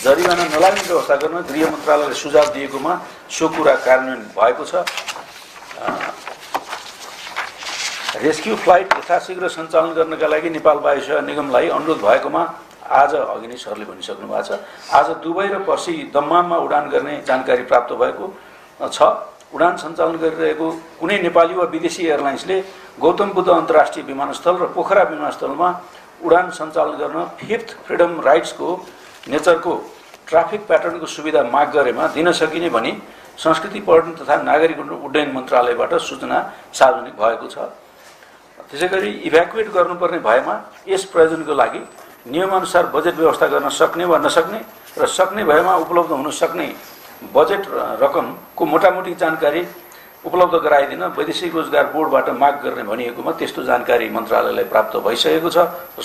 जरिवाना नलाग्ने व्यवस्था गर्न गृह मन्त्रालयले सुझाव दिएकोमा सो कुरा कार्यान्वयन भएको छ। रेस्क्यु फ्लाइट यथाशीघ्र सञ्चालन गर्नका लागि नेपाल वायुसेवा निगमलाई अनुरोध भएकोमा आज अघि नै सरले भनिसक्नु भएको छ। आज दुबई र पर्सि दम्माममा उडान गर्ने जानकारी प्राप्त भएको छ। उडान सञ्चालन गरिरहेको कुनै नेपाली वा विदेशी एयरलाइन्सले गौतम बुद्ध अन्तर्राष्ट्रिय विमानस्थल र पोखरा विमानस्थलमा उडान सञ्चालन गर्न 5th फ्रिडम राइट्सको नेचरको ट्राफिक प्याटर्नको सुविधा माग गरेमा दिन सकिने भनी संस्कृति पर्यटन तथा नागरिक उड्डयन मन्त्रालयबाट सूचना सार्वजनिक भएको छ। त्यसैगरी इभ्याकुएट गर्नुपर्ने भएमा यस प्रयोजनको लागि नियमअनुसार बजेट व्यवस्था गर्न सक्ने वा नसक्ने र सक्ने भएमा उपलब्ध हुन सक्ने बजेट रकमको मोटामोटी जानकारी उपलब्ध गराइदिन वैदेशिक रोजगार बोर्डबाट माग गर्ने भनिएकोमा त्यस्तो जानकारी मन्त्रालयलाई प्राप्त भइसकेको छ र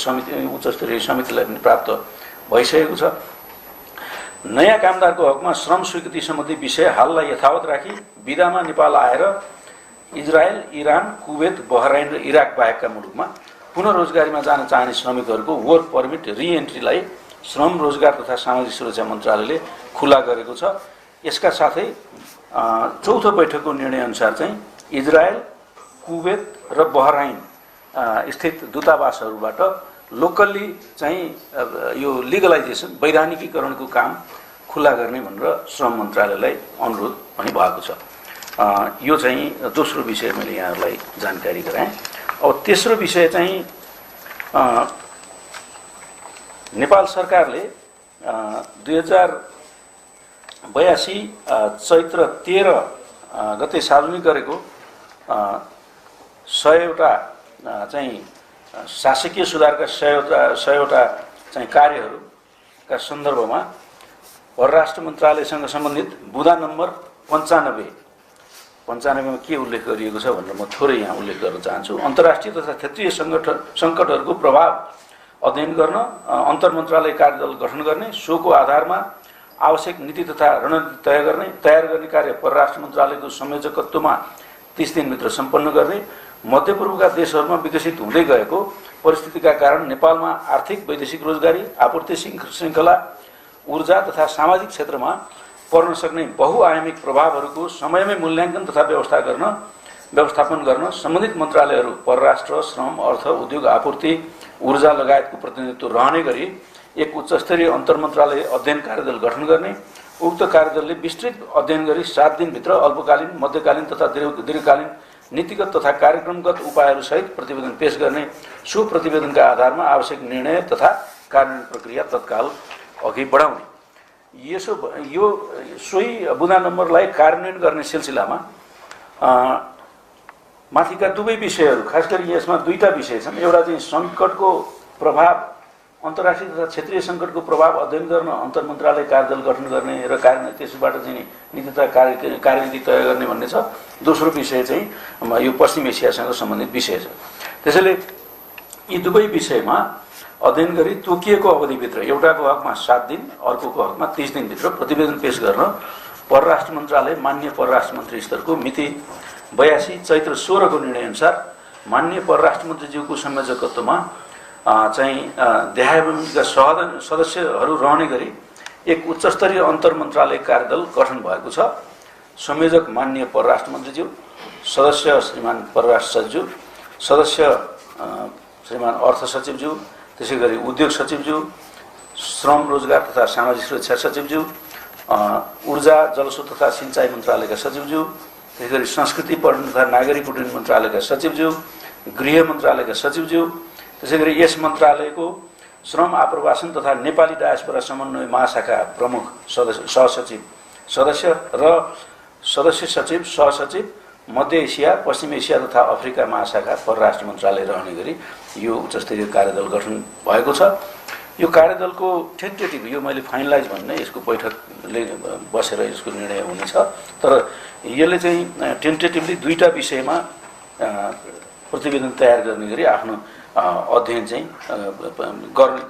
उच्चस्तरीय समितिलाई पनि प्राप्त भइसकेको छ। नयाँ कामदारको हकमा श्रम स्वीकृति सम्बन्धी विषय हाललाई यथावत राखी विदामा नेपाल आएर इजरायल, इरान, कुवेत, बहराइन र इराक बाहेकका मुलुकमा पुनः रोजगारीमा जान चाहने श्रमिकहरूको वर्क पर्मिट रिएन्ट्रीलाई श्रम रोजगार तथा सामाजिक सुरक्षा मन्त्रालयले खुला गरेको छ। यसका साथै चौथो बैठकको निर्णयअनुसार चाहिँ इजरायल, कुवेत र बहराइन स्थित दूतावासहरूबाट लोकल्ली चाहिँ यो लिगलाइजेसन वैधानिकीकरणको काम खुला गर्ने भनेर श्रम मन्त्रालयलाई अनुरोध पनि भएको छ। यो चाहिँ दोस्रो विषय मैले यहाँहरूलाई जानकारी गराएँ। अब तेस्रो विषय चाहिँ नेपाल सरकारले 2082 चैत्र 13 गते सार्वजनिक गरेको 100वटा चाहिँ शासकीय सुधारका 100वटा चाहिँ कार्यहरूका सन्दर्भमा परराष्ट्र मन्त्रालयसँग सम्बन्धित बुँदा नम्बर 95 मा के उल्लेख गरिएको छ भनेर म थोरै यहाँ उल्लेख गर्न चाहन्छु। अन्तर्राष्ट्रिय तथा क्षेत्रीय सङ्कटहरूको प्रभाव अध्ययन गर्न अन्तर्मन्त्रालय कार्यदल गठन गर्ने, सोको आधारमा आवश्यक नीति तथा रणनीति तयार गर्ने कार्य परराष्ट्र मन्त्रालयको संयोजकत्वमा 30 दिनभित्र सम्पन्न गर्ने, मध्यपूर्वका देशहरूमा विकसित हुँदै गएको परिस्थितिका कारण नेपालमा आर्थिक वैदेशिक रोजगारी, आपूर्ति श्रृङ्खला, ऊर्जा तथा सामाजिक क्षेत्रमा पर्न सक्ने बहुआयामिक प्रभावहरूको समयमै मूल्याङ्कन तथा व्यवस्थापन गर्न सम्बन्धित मन्त्रालयहरू परराष्ट्र, श्रम, अर्थ, उद्योग, आपूर्ति, ऊर्जा लगायतको प्रतिनिधित्व रहने गरी एक उच्चस्तरीय अन्तर्मन्त्रालय अध्ययन कार्यदल गठन गर्ने, उक्त कार्यदलले विस्तृत अध्ययन गरी 7 दिनभित्र अल्पकालीन, मध्यकालीन तथा दीर्घकालीन नीतिगत तथा कार्यक्रमगत उपायहरूसहित प्रतिवेदन पेश गर्ने, सो प्रतिवेदनका आधारमा आवश्यक निर्णय तथा कार्यान्वयन प्रक्रिया तत्काल अघि बढाउने। यो सोही बुँदा नम्बरलाई कार्यान्वयन गर्ने सिलसिलामा माथिका दुवै विषयहरू, खास गरी यसमा दुईटा विषय छन्। एउटा चाहिँ सङ्कटको प्रभाव, अन्तर्राष्ट्रिय तथा क्षेत्रीय सङ्कटको प्रभाव अध्ययन गर्न अन्तर मन्त्रालय कार्यदल गठन गर्ने र त्यसबाट चाहिँ नीति तथा कार्यनीति तय गर्ने भन्ने छ। दोस्रो विषय चाहिँ यो पश्चिम एसियासँग सम्बन्धित विषय छ। त्यसैले यी दुवै विषयमा अध्ययन गरी तोकिएको अवधिभित्र, एउटाको हकमा 7 दिन, अर्कोको हकमा 30 दिनभित्र प्रतिवेदन पेश गर्न परराष्ट्र मन्त्रालय माननीय परराष्ट्र मन्त्री स्तरको मिति 82 चैत्र 16 को निर्णयअनुसार माननीय परराष्ट्र मन्त्रीज्यूको संयोजकत्वमा चाहिँ देहायका सदस्यहरू रहने गरी एक उच्चस्तरीय अन्तर मन्त्रालय कार्यदल गठन भएको छ। संयोजक माननीय परराष्ट्र मन्त्रीज्यू, सदस्य श्रीमान परराष्ट्र सचिवज्यू, सदस्य श्रीमान अर्थ सचिवज्यू, त्यसै गरी उद्योग सचिवज्यू, श्रम रोजगार तथा सामाजिक सुरक्षा सचिवज्यू, ऊर्जा जलस्रोत तथा सिंचाई मन्त्रालयका सचिवज्यू, त्यसै गरी संस्कृति पर्यटन तथा नागरिक उड्डयन मन्त्रालयका सचिवज्यू, गृह मन्त्रालयका सचिवज्यू, त्यसै गरी यस मन्त्रालयको श्रम आप्रवासन तथा नेपाली डायस्पोरा समन्वय महाशाखा प्रमुख सहसचिव सदस्य र सदस्य सचिव सहसचिव मध्य एसिया, पश्चिम एसिया तथा अफ्रिका महाशाखा परराष्ट्र मन्त्रालय रहने गरी यो उच्चस्तरीय कार्यदल गठन भएको छ। यो कार्यदलको टेन्टेटिभ, यो मैले फाइनलाइज भन्ने, यसको बैठकले बसेर यसको निर्णय हुनेछ। तर यसले चाहिँ टेन्टेटिभली दुईटा विषयमा प्रतिवेदन तयार गर्ने गरी आफ्नो अध्ययन चाहिँ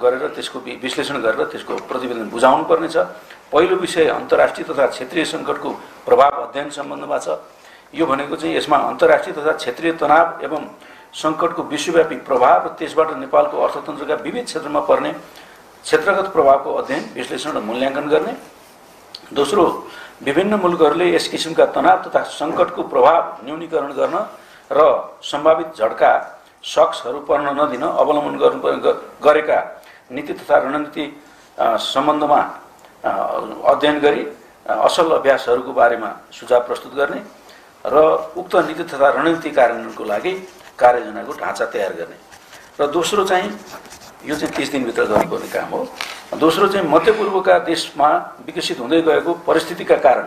गरेर त्यसको विश्लेषण गरेर त्यसको प्रतिवेदन बुझाउनु पर्नेछ। पहिलो विषय अन्तर्राष्ट्रिय तथा क्षेत्रीय सङ्कटको प्रभाव अध्ययन सम्बन्धमा छ। यो भनेको चाहिँ यसमा अन्तर्राष्ट्रिय तथा क्षेत्रीय तनाव एवं सङ्कटको विश्वव्यापी प्रभाव र त्यसबाट नेपालको अर्थतन्त्रका विविध क्षेत्रमा पर्ने क्षेत्रगत प्रभावको अध्ययन, विश्लेषण र मूल्याङ्कन गर्ने। दोस्रो, विभिन्न मुलुकहरूले यस किसिमका तनाव तथा सङ्कटको प्रभाव न्यूनीकरण गर्न र सम्भावित झड्का सक्सहरू पर्न नदिन अवलम्बन गरेका नीति तथा रणनीति सम्बन्धमा अध्ययन गरी असल अभ्यासहरूको बारेमा सुझाव प्रस्तुत गर्ने र उक्त नीति तथा रणनीति कार्यान्वयनको लागि कार्ययोजनाको ढाँचा तयार गर्ने। र दोस्रो चाहिँ यो चाहिँ 30 दिनभित्र गर्नुपर्ने काम हो। दोस्रो चाहिँ मध्यपूर्वका देशमा विकसित हुँदै गएको परिस्थितिका कारण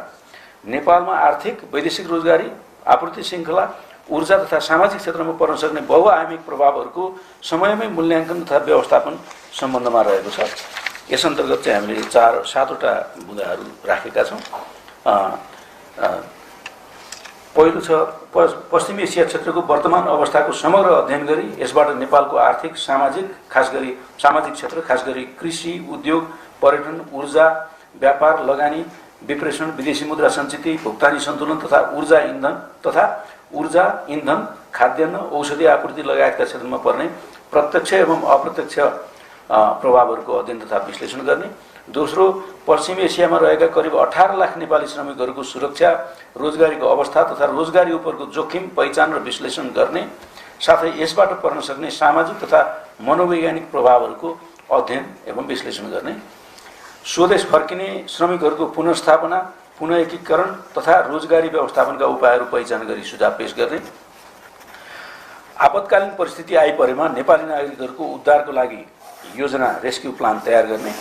नेपालमा आर्थिक, वैदेशिक रोजगारी, आपूर्ति श्रृङ्खला, ऊर्जा तथा सामाजिक क्षेत्रमा पर्न सक्ने बहुआयामिक प्रभावहरूको समयमै मूल्याङ्कन तथा व्यवस्थापन सम्बन्धमा रहेको छ। यस अन्तर्गत चाहिँ हामीले 7वटा बुँदाहरू राखेका छौँ। पहिलो छ पश्चिम एसिया क्षेत्रको वर्तमान अवस्थाको समग्र अध्ययन गरी यसबाट नेपालको आर्थिक, सामाजिक, खास गरी सामाजिक क्षेत्र, खास गरी कृषि, उद्योग, पर्यटन, ऊर्जा, व्यापार, लगानी, विप्रेषण, विदेशी मुद्रा सञ्चिति, भुक्तानी सन्तुलन तथा ऊर्जा, इन्धन, खाद्यान्न, औषधि आपूर्ति लगायतका क्षेत्रमा पर्ने प्रत्यक्ष एवं अप्रत्यक्ष प्रभावहरूको अध्ययन तथा विश्लेषण गर्ने। दोस्रो, पश्चिम एसियामा रहेका करिब 18 लाख नेपाली श्रमिकहरूको सुरक्षा, रोजगारीको अवस्था तथा रोजगारी उपरको जोखिम पहिचान र विश्लेषण गर्ने, साथै यसबाट पर्न सक्ने सामाजिक तथा मनोवैज्ञानिक प्रभावहरूको अध्ययन एवं विश्लेषण गर्ने। स्वदेश फर्किने श्रमिकहरूको पुनर्स्थापना, पुनः एकीकरण तथा रोजगारी व्यवस्थापनका उपायहरू पहिचान गरी सुझाव पेश गर्ने। आपतकालीन परिस्थिति आइपरेमा नेपाली नागरिकहरूको उद्धारको लागि योजना, रेस्क्यु प्लान तयार गर्ने।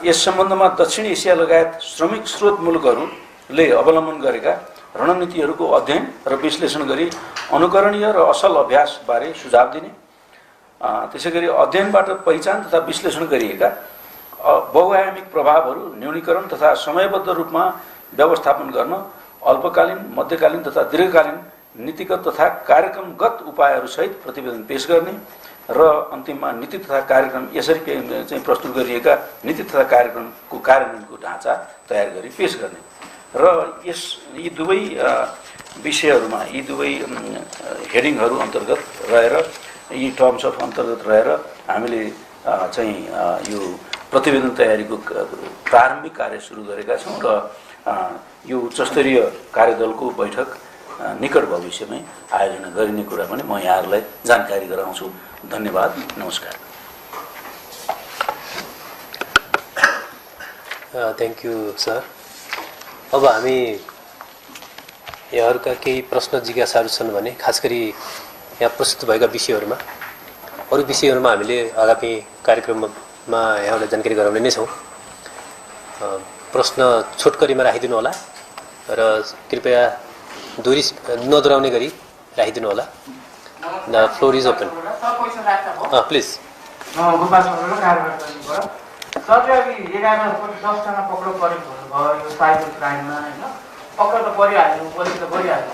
यस सम्बन्धमा दक्षिण एसिया लगायत श्रमिक स्रोत मुलुकहरूले अवलम्बन गरेका रणनीतिहरूको अध्ययन र विश्लेषण गरी अनुकरणीय र असल अभ्यासबारे सुझाव दिने। त्यसै गरी अध्ययनबाट पहिचान तथा विश्लेषण गरिएका बहुआयामिक प्रभावहरू न्यूनीकरण तथा समयबद्ध रूपमा व्यवस्थापन गर्न अल्पकालीन, मध्यकालीन तथा दीर्घकालीन नीतिगत तथा कार्यक्रमगत उपायहरूसहित प्रतिवेदन पेश गर्ने र अन्तिममा नीति तथा कार्यक्रम यसरी चाहिँ प्रस्तुत गरिएका नीति तथा कार्यक्रमको कार्यान्वयनको ढाँचा तयार गरी पेश गर्ने। र यी दुवै विषयहरूमा, यी दुवै हेडिङहरू अन्तर्गत रहेर, यी टर्म्स अफ अन्तर्गत रहेर हामीले चाहिँ यो प्रतिवेदन तयारीको प्रारम्भिक कार्य सुरु गरेका छौँ र यो उच्चस्तरीय कार्यदलको बैठक निकट भविष्यमै आयोजना गरिने कुरा पनि म यहाँहरूलाई जानकारी गराउँछु। धन्यवाद, नमस्कार। Thank you sir. अब हामी यहाँहरूका केही प्रश्न जिज्ञासाहरू छन् भने खास गरी यहाँ प्रस्तुत भएका विषयहरूमा अरू विषयहरूमा हामीले आगामी कार्यक्रममा यहाँहरूलाई जानकारी गराउने नै छौँ। प्रश्न छोटकरीमा राखिदिनु होला र कृपया दूरी नदुराउने गरी राखिदिनु होला। The floor is open. Please. सरले अघि 11-10जना पक्राउ परेको भन्नुभयो यो साइबर क्राइममा होइन। पक्राउ त परिहाल्नु, पुलिस त गरिहाल्नु,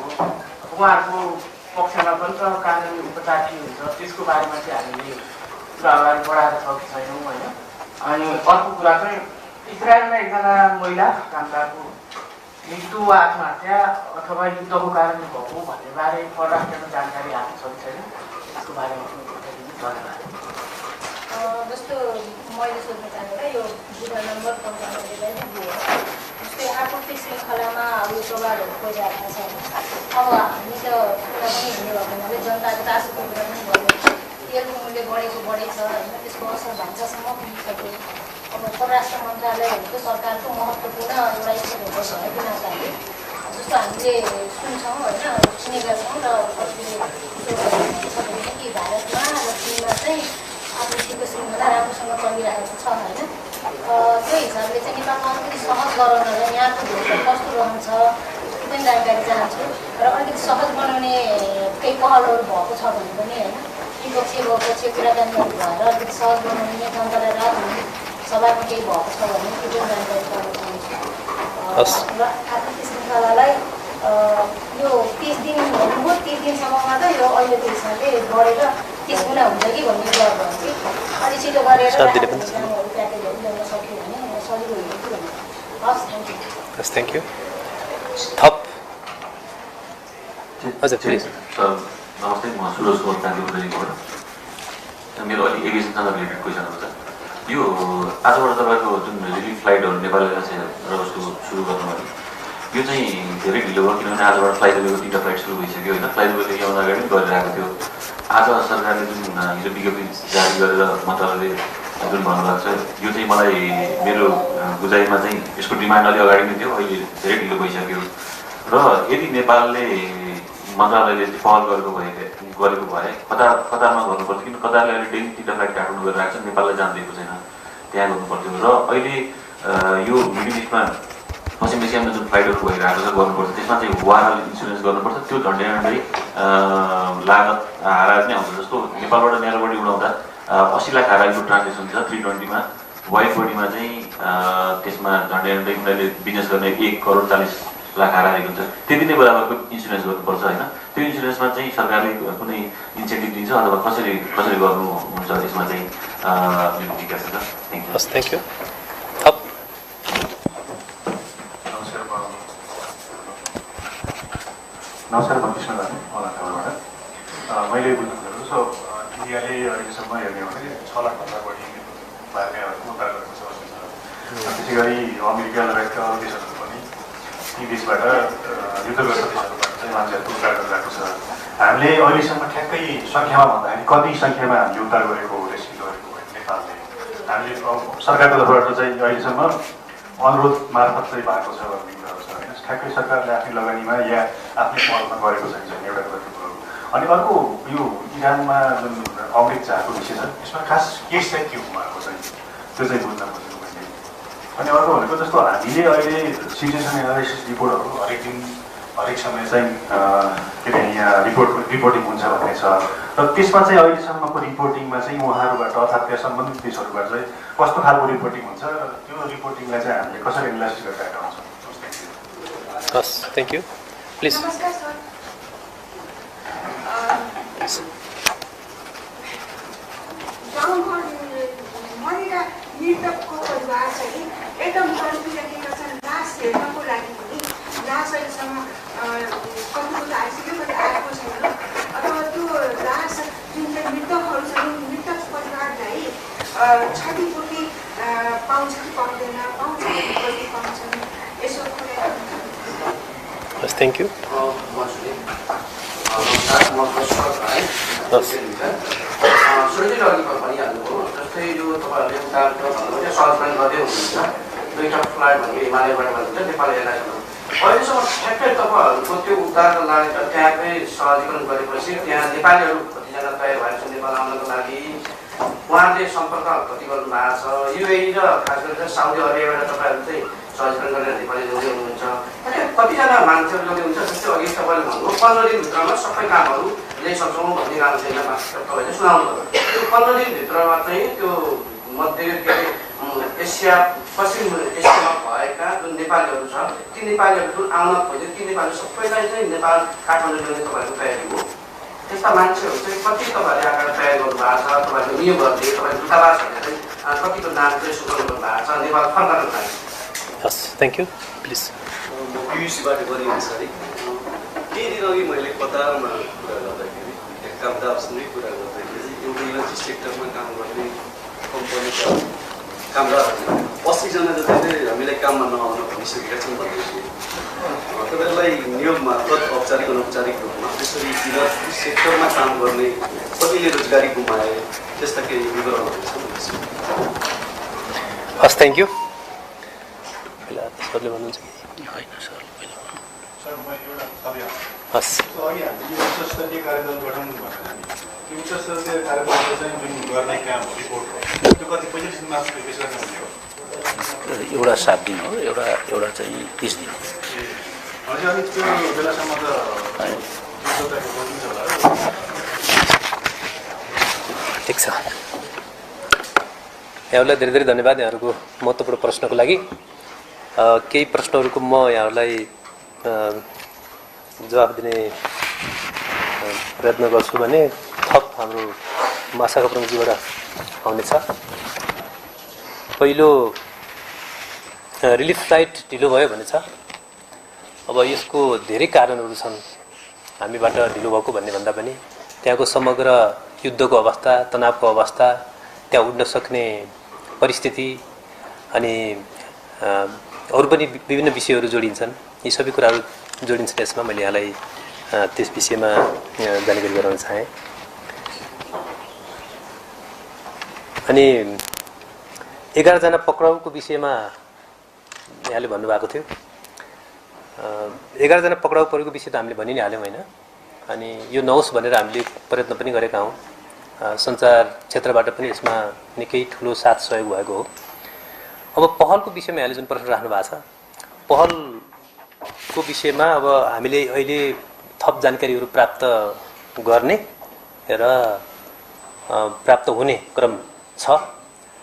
उहाँहरूको पक्षमा पनि त कानुनी उपचार के हुन्छ त्यसको बारेमा चाहिँ हामीले कुरा अगाडि बढाएको छ कि छैनौँ होइन। अनि अर्को कुरा चाहिँ इजरायलमा एकजना महिला कामदारको मृत्यु वा आत्महत्या अथवा युद्धको कारणले भएको भन्ने बारे परराष्ट्रमा जानकारी आएको छ कि छैन त्यसको बारेमा धन्यवाद। जस्तो मैले सोध्न चाहेको यो बुढा नम्बर 95 नै दियो। जस्तै आपूर्ति श्रृङ्खलामा अब यो प्रभावहरू परिरहेको छ। अब हामी त कुरा पनि हुने भएको हुनाले जनताको चासोको कुरा पनि भयो। तेलको मूल्य बढेछ होइन, त्यसको असर भान्सासम्म पुगिसक्यो। अब परराष्ट्र मन्त्रालयहरूको सरकारको महत्त्वपूर्ण एउटा स्टेटहरू भएको नाताले जस्तो हामीले सुन्छौँ होइन, सुनेका छौँ र कि भारतमा र चीनमा चाहिँ आपूर्तिको श्रृङ्खला राम्रोसँग चलिरहेको छ होइन। त्यो हिसाबले चाहिँ नेपालमा अलिकति सहज गराउनलाई यहाँको भूमिका कस्तो रहन्छ त्यो पनि जानकारी चाहन्छु र अलिकति सहज बनाउने केही पहलहरू भएको छ भने पनि होइन, विपक्षी बहुपक्षी कुराकानीहरू भएर अलिकति सहज बनाउने जनतालाई राहत हुने सभामा केही भएको छ भने त्यो पनि जानकारी पाउन चाहन्छु। र आपूर्ति श्रृङ्खलालाई यो 30 दिन भन्नुभयो, 30 दिनसम्ममा त यो अहिलेको हिसाबले बढेर 30 गुणा हुन्छ कि भन्ने कुरा भयो कि अलिक छिटो गरेर प्याकेजहरू ल्याउन सक्यो भने सजिलो हुने कि भन्ने। हस्, थ्याङ्क यू। हस्, थ्याङ्क यू। थप हजुर प्लिज। सर नमस्ते, म सुरज कुमार कान्तिपुरबाट। मेरो अलिक एभिएसनसँग रिलेटेड क्वेसन हुन्छ। यो आजबाट तपाईँको जुन रिलिफ फ्लाइटहरू नेपाल एयरलाइन्सबाट सुरु गर्नुभयो यो चाहिँ धेरै ढिलो भयो, किनभने आजबाट फ्लाइट अवेको 3टा फ्लाइट सुरु भइसक्यो होइन। फ्लाइट अवेदेखि आउन अगाडि पनि गरिरहेको थियो। आज सरकारले जुन हिजो विज्ञप्ति जारी गरेर मन्त्रालयले जुन भन्नुभएको छ यो चाहिँ मलाई मेरो बुझाइमा चाहिँ यसको डिमान्ड अलिक अगाडि नै थियो, अहिले धेरै ढिलो भइसक्यो। र यदि नेपालले मन्त्रालयले चाहिँ पहल गरेको भए कतारमा गर्नुपर्थ्यो, किन कतारले अहिले डेली 3टा फ्लाइट काठमाडौँ गरिरहेको छ, नेपाललाई जान दिएको छैन, त्यहाँ गर्नुपर्थ्यो। र अहिले यो मिडल इस्टमा पश्चिम एसियामा जुन फ्लाइटहरू भइरहेको छ गर्नुपर्छ, त्यसमा चाहिँ वाहन इन्सुरेन्स गर्नुपर्छ। त्यो झन्डै लागत हारा नै आउँछ। जस्तो नेपालबाट नेरोबडी उडाउँदा 80 लाख हाराको ट्रान्जेक्सन छ 320मा, वाइड बडीमा चाहिँ त्यसमा झन्डै उनीहरूले बिजनेस गर्ने 1,40,00,000 हाराएको हुन्छ। त्यति नै बराबरको इन्सुरेन्स गर्नुपर्छ होइन। त्यो इन्सुरेन्समा चाहिँ सरकारले कुनै इन्सेन्टिभ दिन्छ अथवा कसरी गर्नुहुन्छ त्यसमा चाहिँ जिज्ञासा छ। Thank you. हस्, थ्याङ्क यू। थप। नमस्कार, म कृष्ण दाजु अलाकाबाट। मैले बुझ्नु खोजेको सो इन्डियाले अहिलेसम्म हेर्ने हो भने 6 लाखभन्दा बढी भारतीयहरूको उद्धार गरेको छ। त्यसै गरी अमेरिका लगायतका अरू देशहरू पनि ती देशबाट युद्धग्रस्त देशहरूबाट चाहिँ मान्छेहरूको उद्धार गरिरहेको छ। हामीले अहिलेसम्म ठ्याक्कै सङ्ख्यामा भन्दाखेरि कति सङ्ख्यामा हामीले उद्धार गरेको रेस्क्यु गरेको नेपालले हामीले सरकारको तर्फबाट चाहिँ अहिलेसम्म अनुरोध मार्फत चाहिँ भएको छ भन्ने कुराहरू छ होइन। ठ्याक्कै सरकारले आफ्नै लगानीमा या आफ्नै पहलमा गरेको छ कि छैन एउटा कुरा कुरो। अनि अर्को यो इरानमा जुन अमृत जहाजको विषय छ यसमा खास केस चाहिँ के उहाँहरूको चाहिँ त्यो चाहिँ बुझ्न खोजेको मैले। अनि अर्को भनेको जस्तो हामीले अहिले सिचुएसन एनालाइसिस रिपोर्टहरू हरेक दिन हरेक समय चाहिँ के अरे यहाँ रिपोर्टिङ हुन्छ भन्ने छ। र त्यसमा चाहिँ अहिलेसम्मको रिपोर्टिङमा चाहिँ उहाँहरूबाट अर्थात् त्यहाँ सम्बन्धित देशहरूबाट चाहिँ कस्तो खालको रिपोर्टिङ हुन्छ र त्यो रिपोर्टिङलाई चाहिँ हामीले कसरी एनालाइसिस गरिरहेका हुन्छौँ। हस्, थ्याङ्क यू। प्लिज। नमस्कार सर। गाउँघर महिला मृतकको परिवार चाहिँ एकदम तडपिरहेका छन्। लास हेर्नको लागि पनि लास अहिलेसम्म कतिको त आइसक्यो, कति आएको छैन। अथवा त्यो लास जुन चाहिँ मृतकहरू छन् मृतक परिवारलाई क्षतिपूर्ति पाउँछ कि पाउँदैन, पाउँछ कि कति पाउँछन् यसो कुरा। हस्, थ्याङ्क यू। सुरुदेखि अघि भनिहाल्नुभयो जस्तै यो तपाईँहरूले उतार भन्नुभयो सहज पनि गर्दै हुनुहुन्छ। 2टा फ्लाइट भनेको हिमालयबाट भन्नुहुन्छ, नेपाल एयरलाइन्सबाट अहिलेसम्म ठ्याक्कै तपाईँहरूको त्यो उद्धारको लागि त त्यहाँकै सहजीकरण गरेपछि त्यहाँ नेपालीहरू कतिजना तयार भएको छ नेपाल आउनको लागि उहाँले सम्पर्क कति गर्नु भएको छ युएई र खास गरेर साउदी अरेबियाबाट तपाईँहरू चाहिँ सहजीकरण गरेर नेपाली ल्याउँदै हुनुहुन्छ कतिजना मान्छेहरू ल्याउँदै हुन्छ जस्तै अघि तपाईँले भन्नुभयो 15 दिनभित्रमा सबै कामहरू ल्याइसक्छौँ भन्ने काम छैन तपाईँले सुनाउनु भयो त्यो 15 दिनभित्रमा चाहिँ त्यो मध्य के अरे एसिया पश्चिम एसियामा भएका जुन नेपालीहरू छ ती नेपालीहरू जुन आउन खोजे ती नेपाली सबैलाई चाहिँ नेपाल काठमाडौँ ल्याउने तपाईँहरूको तयारी हो त्यस्ता मान्छेहरू चाहिँ कति तपाईँहरूले आएर तयार गर्नु भएको छ तपाईँहरूको नियोगहरूले तपाईँको दूतावासहरूले चाहिँ कतिको नाम चाहिँ सुझाउनु गर्नु भएको छ नेपाल फर्काउनको लागि हस् थ्याङ्क यू प्लिज म पियुसीबाट गरेँ अनुसारै केही दिन अघि मैले कतारमा कुरा गर्दाखेरि कामदारसँगै कुरा गर्दाखेरि एउटा इनर्जी सेक्टरमा काम गर्ने कम्पनीका कामदारहरूले 80जना जतिले हामीलाई काममा नआउन भनिसकेका छन् भन्दै थिए तपाईँहरूलाई नियोग मार्फत औपचारिक अनौपचारिक रूपमा त्यसरी इनर्जी सेक्टरमा काम गर्ने कतिले रोजगारी गुमाए त्यस्ता केही विवरणहरू छन् हस् थ्याङ्क यू सरले भन्नुहुन्छ होइन सर हस् अघि हामीले यो उच्चस्तरीय कार्यदल गठन भनेर हामी त्यो उच्चस्तरीय कार्यदलले चाहिँ जुन गर्ने काम हो रिपोर्ट त्यो कति पहिलेसम्म मात्र पेश गर्ने हो एउटा 7 दिन हो एउटा चाहिँ 30 दिन हजुर अनि त्यो बेलासम्म त ठिक छ यहाँहरूलाई धेरै धेरै धन्यवाद यहाँहरूको महत्त्वपूर्ण प्रश्नको लागि केही प्रश्नहरूको म यहाँहरूलाई जवाफ दिने प्रयत्न गर्छु भने थप हाम्रो महाशाखा प्रमुखजीबाट आउनेछ पहिलो रिलिफ फ्लाइट ढिलो भयो भने छ अब यसको धेरै कारणहरू छन् हामीबाट ढिलो भएको भन्ने भन्दा पनि त्यहाँको समग्र युद्धको अवस्था तनावको अवस्था त्यहाँ उड्न सक्ने परिस्थिति अनि अरू पनि विभिन्न विषयहरू जोडिन्छन् यी सबै कुराहरू जोडिन्छन् यसमा मैले यहाँलाई त्यस विषयमा जानकारी गराउन चाहेँ अनि 11 जना पक्राउको विषयमा यहाँले भन्नुभएको थियो 11 जना पक्राउ परेको विषय त हामीले भनि नै हाल्यौँ होइन अनि यो नहोस् भनेर हामीले प्रयत्न पनि गरेका हौँ सञ्चार क्षेत्रबाट पनि यसमा निकै ठुलो साथ सहयोग भएको हो अब पहलको विषयमा यहाँले जुन प्रश्न राख्नु भएको छ पहलको विषयमा अब हामीले अहिले थप जानकारीहरू प्राप्त गर्ने र प्राप्त हुने क्रम छ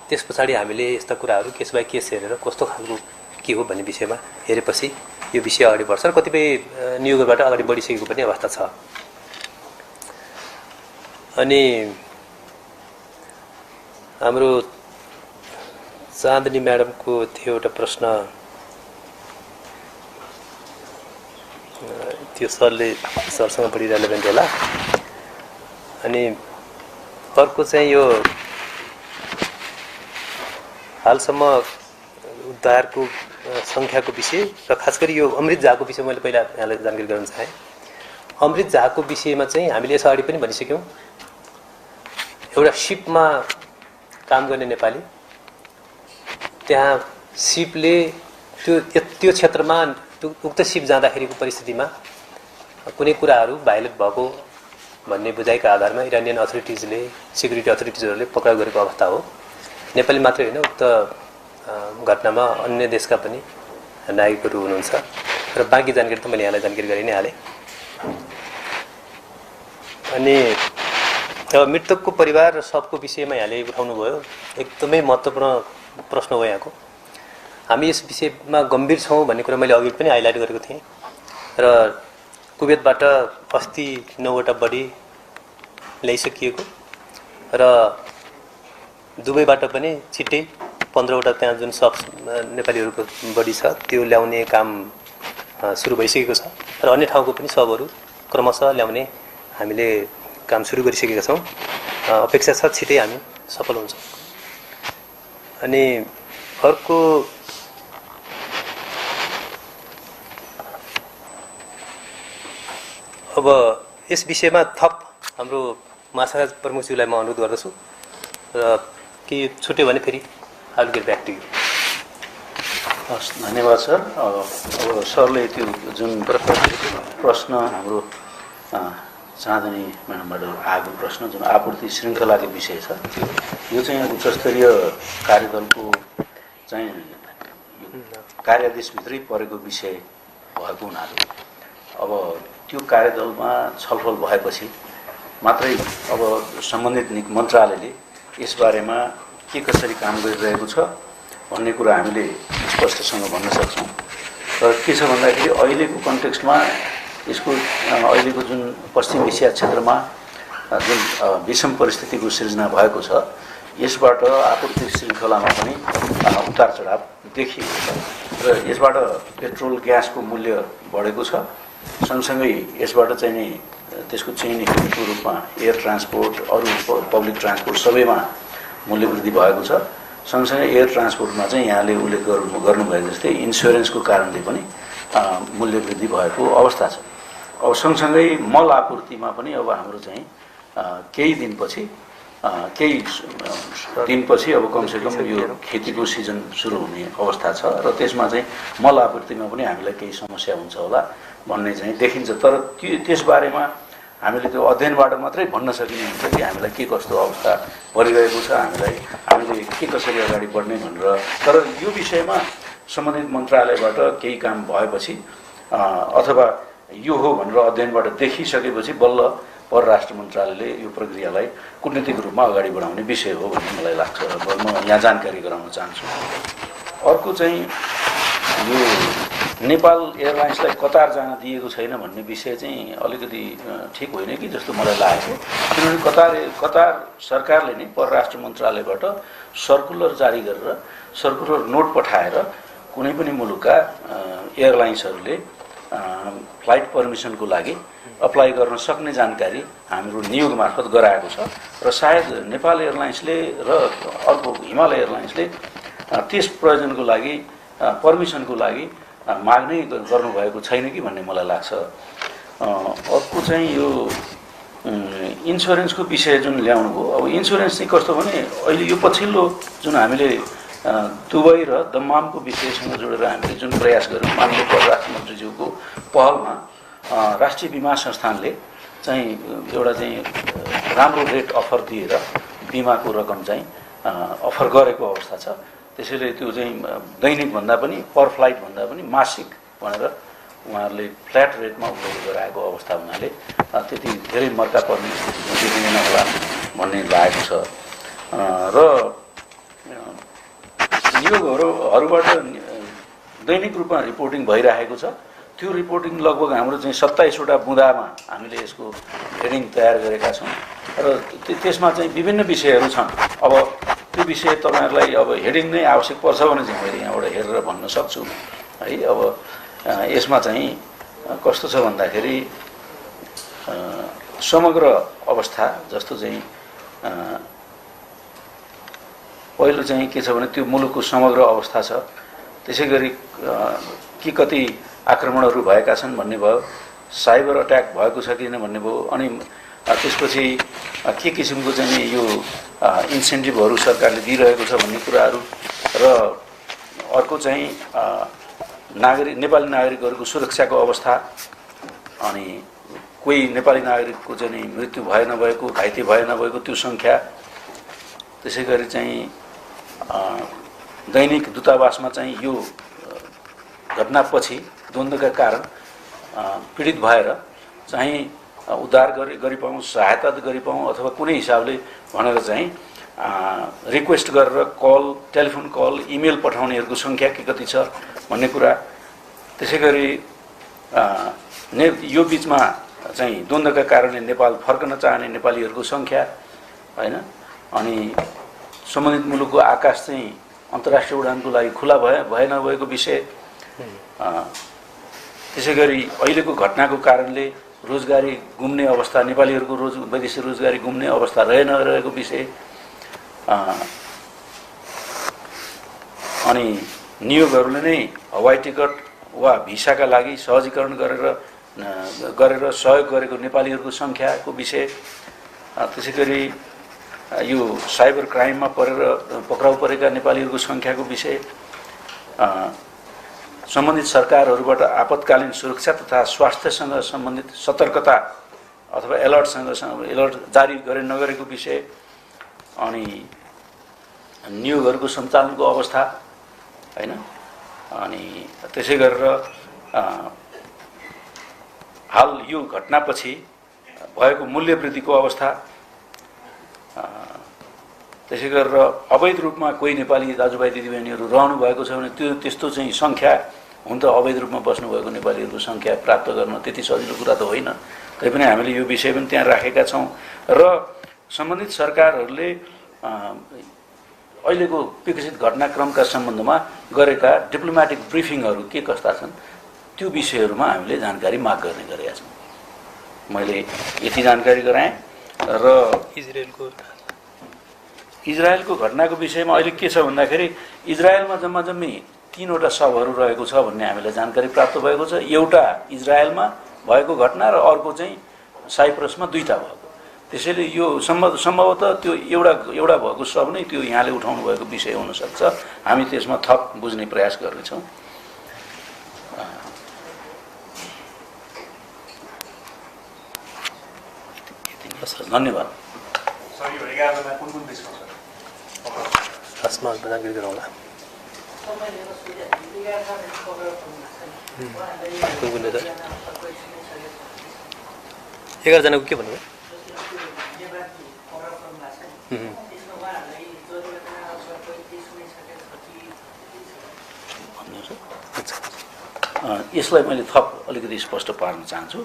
त्यस पछाडि हामीले यस्ता कुराहरू केस बाई केस हेरेर कस्तो खालको के हो भन्ने विषयमा हेरेपछि यो विषय अगाडि बढ्छ र कतिपय नियोगबाट अगाडि बढिसकेको पनि अवस्था छ अनि हाम्रो चाँदनी म्याडमको थियो एउटा प्रश्न त्यो सरसँग बढी रेलेभेन्ट होला अनि अर्को चाहिँ यो हालसम्म उद्धारको सङ्ख्याको विषय र खास गरी यो अमृत झाको विषय मैले पहिला यहाँलाई जानकारी गराउन चाहेँ अमृत झाको विषयमा चाहिँ हामीले यस अगाडि पनि भनिसक्यौँ एउटा सिपमा काम गर्ने नेपाली त्यहाँ सिपले त्यो क्षेत्रमा उक्त सिप जाँदाखेरिको परिस्थितिमा कुनै कुराहरू भाइलेट भएको भन्ने बुझाइका आधारमा इरानियन अथोरिटिजले सिक्युरिटी अथोरिटिजहरूले पक्राउ गरेको अवस्था हो नेपाली मात्रै होइन उक्त घटनामा अन्य देशका पनि नागरिकहरू हुनुहुन्छ र बाँकी जानकारी त मैले यहाँलाई जानकारी गरि नै हालेँ अनि मृतकको परिवार र सबको विषयमा यहाँले उठाउनु भयो एकदमै महत्त्वपूर्ण प्रश्न हो यहाँको हामी यस विषयमा गम्भीर छौँ भन्ने कुरा मैले अघि पनि हाइलाइट गरेको थिएँ र कुवेतबाट अस्ति 9वटा बडी ल्याइसकिएको र दुबईबाट पनि छिट्टै 15वटा त्यहाँ जुन सब नेपालीहरूको बडी छ त्यो ल्याउने काम सुरु भइसकेको छ र अन्य ठाउँको पनि सबहरू क्रमशः ल्याउने हामीले काम सुरु गरिसकेका छौँ अपेक्षा छ छिट्टै हामी सफल हुन्छौँ अनि अर्को अब यस विषयमा थप हाम्रो महाशाखा प्रमुखज्यूलाई म अनुरोध गर्दछु र के छुट्यो भने फेरि I will get back to you हस्, धन्यवाद सर। अब सरले त्यो जुन प्रश्न हाम्रो चाँदनी म्याडमबाट आएको प्रश्न जुन आपूर्ति श्रृङ्खलाको विषय छ, यो चाहिँ उच्चस्तरीय कार्यदलको चाहिँ कार्यादेशभित्रै परेको विषय भएको हुनाले अब त्यो कार्यदलमा छलफल भएपछि मात्रै अब सम्बन्धित मन्त्रालयले यसबारेमा के कसरी काम गरिरहेको छ भन्ने कुरा हामीले स्पष्टसँग भन्न सक्छौँ। तर के छ भन्दाखेरि अहिलेको कन्टेक्स्टमा यसको अहिलेको जुन पश्चिम एसिया क्षेत्रमा जुन विषम परिस्थितिको सृजना भएको छ, यसबाट आपूर्ति श्रृङ्खलामा पनि उतार चढाव देखिएको छ र यसबाट पेट्रोल ग्यासको मूल्य बढेको छ। सँगसँगै यसबाट चाहिँ नि त्यसको चेन इफेक्टको रूपमा एयर ट्रान्सपोर्ट, अरू पब्लिक ट्रान्सपोर्ट सबैमा मूल्य वृद्धि भएको छ। सँगसँगै एयर ट्रान्सपोर्टमा चाहिँ यहाँले उल्लेख गर्नुभएको जस्तै इन्सुरेन्सको कारणले पनि मूल्य वृद्धि भएको अवस्था छ। अब सँगसँगै मल आपूर्तिमा पनि अब हाम्रो चाहिँ केही दिनपछि अब कमसेकम यो खेतीको सिजन सुरु हुने अवस्था छ र त्यसमा चाहिँ मल आपूर्तिमा पनि हामीलाई केही समस्या हुन्छ होला भन्ने चाहिँ देखिन्छ। तर त्यसबारेमा हामीले त्यो अध्ययनबाट मात्रै भन्न सकिने हुन्छ कि हामीलाई के कस्तो अवस्था परिरहेको छ, हामीले के कसरी अगाडि बढ्ने भनेर। तर यो विषयमा सम्बन्धित मन्त्रालयबाट केही काम भएपछि अथवा यो हो भनेर अध्ययनबाट देखिसकेपछि बल्ल परराष्ट्र मन्त्रालयले यो प्रक्रियालाई कूटनीतिक रूपमा अगाडि बढाउने विषय हो भन्ने मलाई लाग्छ र म यहाँ जानकारी गराउन चाहन्छु। अर्को चाहिँ यो नेपाल एयरलाइन्सलाई कतार जान दिएको छैन भन्ने विषय चाहिँ अलिकति ठिक होइन कि जस्तो मलाई लागेको। किनभने कतार सरकारले नै परराष्ट्र मन्त्रालयबाट सर्कुलर जारी गरेर सर्कुलर नोट पठाएर कुनै पनि मुलुकका एयरलाइन्सहरूले फ्लाइट पर्मिसनको लागि अप्लाई गर्न सक्ने जानकारी हाम्रो नियोग मार्फत गराएको छ र सायद नेपाल एयरलाइन्सले र अर्को हिमालय एयरलाइन्सले त्यस प्रयोजनको लागि पर्मिसनको लागि माग्नै गर्नुभएको छैन कि भन्ने मलाई लाग्छ। अर्को चाहिँ यो इन्सुरेन्सको विषय जुन ल्याउनु भयो, अब इन्सुरेन्स चाहिँ कस्तो भने अहिले यो पछिल्लो जुन हामीले दुबई र दम्मामको विषयसँग जोडेर हामीले जुन प्रयास गऱ्यौँ माननीय परराष्ट्र मन्त्रीज्यूको पहलमा राष्ट्रिय बिमा संस्थानले चाहिँ एउटा चाहिँ राम्रो रेट अफर दिएर बिमाको रकम चाहिँ अफर गरेको अवस्था छ। त्यसैले त्यो चाहिँ दैनिक भन्दा पनि पर फ्लाइट भन्दा पनि मासिक भनेर उहाँहरूले फ्ल्याट रेटमा उपयोग गराएको अवस्था हुनाले त्यति धेरै मर्का पर्ने देखिँदैन होला भन्ने लागेको छ। र नियोगहरूबाट दैनिक रूपमा रिपोर्टिङ भइरहेको छ। त्यो रिपोर्टिङ लगभग हाम्रो चाहिँ 27वटा बुँदामा हामीले यसको हेडिङ तयार गरेका छौँ र त्यसमा चाहिँ विभिन्न विषयहरू छन्। अब त्यो विषय तपाईँहरूलाई अब हेडिङ नै आवश्यक पर्छ भने चाहिँ मैले यहाँबाट हेरेर भन्न सक्छु है। अब यसमा चाहिँ कस्तो छ भन्दाखेरि समग्र अवस्था जस्तो चाहिँ पहिलो चाहिँ के छ भने त्यो मुलुकको समग्र अवस्था छ, त्यसै गरी के कति आक्रमणहरू भएका छन् भन्ने भयो, साइबर अट्याक भएको छ कि भन्ने भयो, अनि त्यसपछि के किसिमको चाहिँ यो इन्सेन्टिभहरू सरकारले दिइरहेको छ भन्ने कुराहरू र अर्को चाहिँ नेपाली नागरिकहरूको सुरक्षाको अवस्था, अनि कोही नेपाली नागरिकको चाहिँ मृत्यु भए नभएको, घाइते भए नभएको त्यो सङ्ख्या, त्यसै गरी चाहिँ दैनिक दूतावासमा चाहिँ यो घटनापछि द्वन्द्वका कारण पीडित भएर चाहिँ उद्धार गरिपाउँ, सहायता गरिपाउँ अथवा कुनै हिसाबले भनेर चाहिँ रिक्वेस्ट गरेर कल, टेलिफोन कल, इमेल पठाउनेहरूको सङ्ख्या के कति छ भन्ने कुरा। त्यसै गरी यो बिचमा चाहिँ द्वन्द्वका कारणले नेपाल फर्कन चाहने नेपालीहरूको सङ्ख्या होइन, अनि सम्बन्धित मुलुकको आकाश चाहिँ अन्तर्राष्ट्रिय उडानको लागि खुला भए नभएको विषय। त्यसै गरी अहिलेको घटनाको कारणले रोजगारी गुम्ने अवस्था, नेपालीहरूको विदेशी रोजगारी गुम्ने अवस्था नरहेको विषय। अनि नियोगहरूले नै हवाई टिकट वा भिसाका लागि सहजीकरण गरेर सहयोग गरेको नेपालीहरूको सङ्ख्याको विषय। त्यसै गरी यो साइबर क्राइममा परेर पक्राउ परेका नेपालीहरूको सङ्ख्याको विषय। सम्बन्धित सरकारहरूबाट आपतकालीन सुरक्षा तथा स्वास्थ्यसँग सम्बन्धित सतर्कता अथवा अलर्ट जारी गरे नगरेको विषय, अनि नियोगहरूको सञ्चालनको अवस्था हैन, अनि त्यसै गरेर हाल यो घटनापछि भएको मूल्य वृद्धिको अवस्था, त्यसै गरेर अवैध रूपमा कोही नेपाली दाजुभाइ दिदीबहिनीहरू रहनु भएको छ भने त्यो त्यस्तो चाहिँ सङ्ख्या, हुन त अवैध रूपमा बस्नुभएको नेपालीहरूको सङ्ख्या प्राप्त गर्न त्यति सजिलो कुरा त होइन, तैपनि हामीले यो विषय पनि त्यहाँ राखेका छौँ। र सम्बन्धित सरकारहरूले अहिलेको विकसित घटनाक्रमका सम्बन्धमा गरेका डिप्लोमेटिक ब्रिफिङहरू के कस्ता छन् त्यो विषयहरूमा हामीले जानकारी माग गर्ने गरेका छौँ। मैले यति जानकारी गराएँ। र इजरायलको घटनाको विषयमा अहिले के छ भन्दाखेरि इजरायलमा जम्मी 3वटा शवहरू रहेको छ भन्ने हामीलाई जानकारी प्राप्त भएको छ। एउटा इजरायलमा भएको घटना र अर्को चाहिँ साइप्रसमा 2टा भएको। त्यसैले यो सम्भवतः त्यो एउटा भएको शव नै त्यो यहाँले उठाउनु भएको विषय हुनसक्छ। हामी त्यसमा थप बुझ्ने प्रयास गर्नेछौँ। धन्यवाद। एघार जनाको के भन्नुभयो? यसलाई मैले थप अलिकति स्पष्ट पार्न चाहन्छु।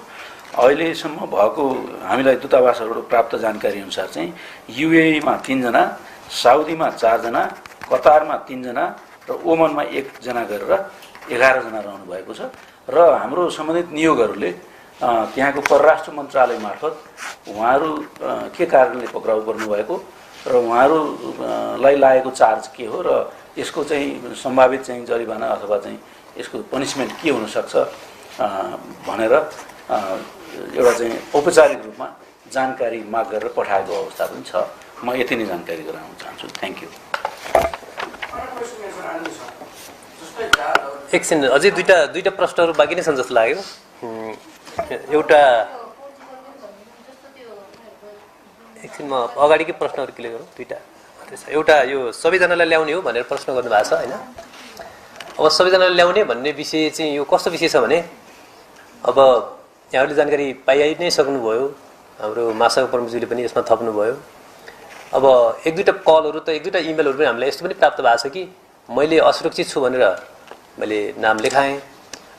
अहिलेसम्म भएको हामीलाई दूतावासबाट प्राप्त जानकारी अनुसार चाहिँ युएईमा 3 जना, साउदीमा 4 जना, कतारमा 3 जना र ओमनमा 1 जना गरेर 11 जना रहनु भएको छ। र हाम्रो सम्बन्धित नियोगहरूले त्यहाँको परराष्ट्र मन्त्रालय मार्फत उहाँहरू के कारणले पक्राउ पर्नुभएको र उहाँहरूलाई लागेको चार्ज के हो र यसको चाहिँ सम्भावित चाहिँ जरिवाना अथवा चाहिँ यसको पनिसमेन्ट के हुनसक्छ भनेर एउटा चाहिँ औपचारिक रूपमा जानकारी माग गरेर पठाएको अवस्था पनि छ। म यति नै जानकारी गराउन चाहन्छु। Thank you. एकछिन, अझै दुईटा प्रश्नहरू बाँकी नै छन् जस्तो लाग्यो। एउटा एकछिन म अगाडिकै प्रश्नहरू क्लियर गरौँ। 2टा मात्रै छ। एउटा यो सबैजनालाई ल्याउने हो भनेर प्रश्न गर्नुभएको छ होइन। अब सबैजनालाई ल्याउने भन्ने विषय चाहिँ यो कस्तो विषय छ भने, अब यहाँहरूले जानकारी पाइ नै सक्नुभयो, हाम्रो महासचिव प्रमुखज्यूले पनि यसमा थप्नुभयो। अब 1-2टा कलहरू त 1-2टा इमेलहरू पनि हामीलाई यस्तो पनि प्राप्त भएको छ कि मैले असुरक्षित छु भनेर मैले नाम लेखाएँ,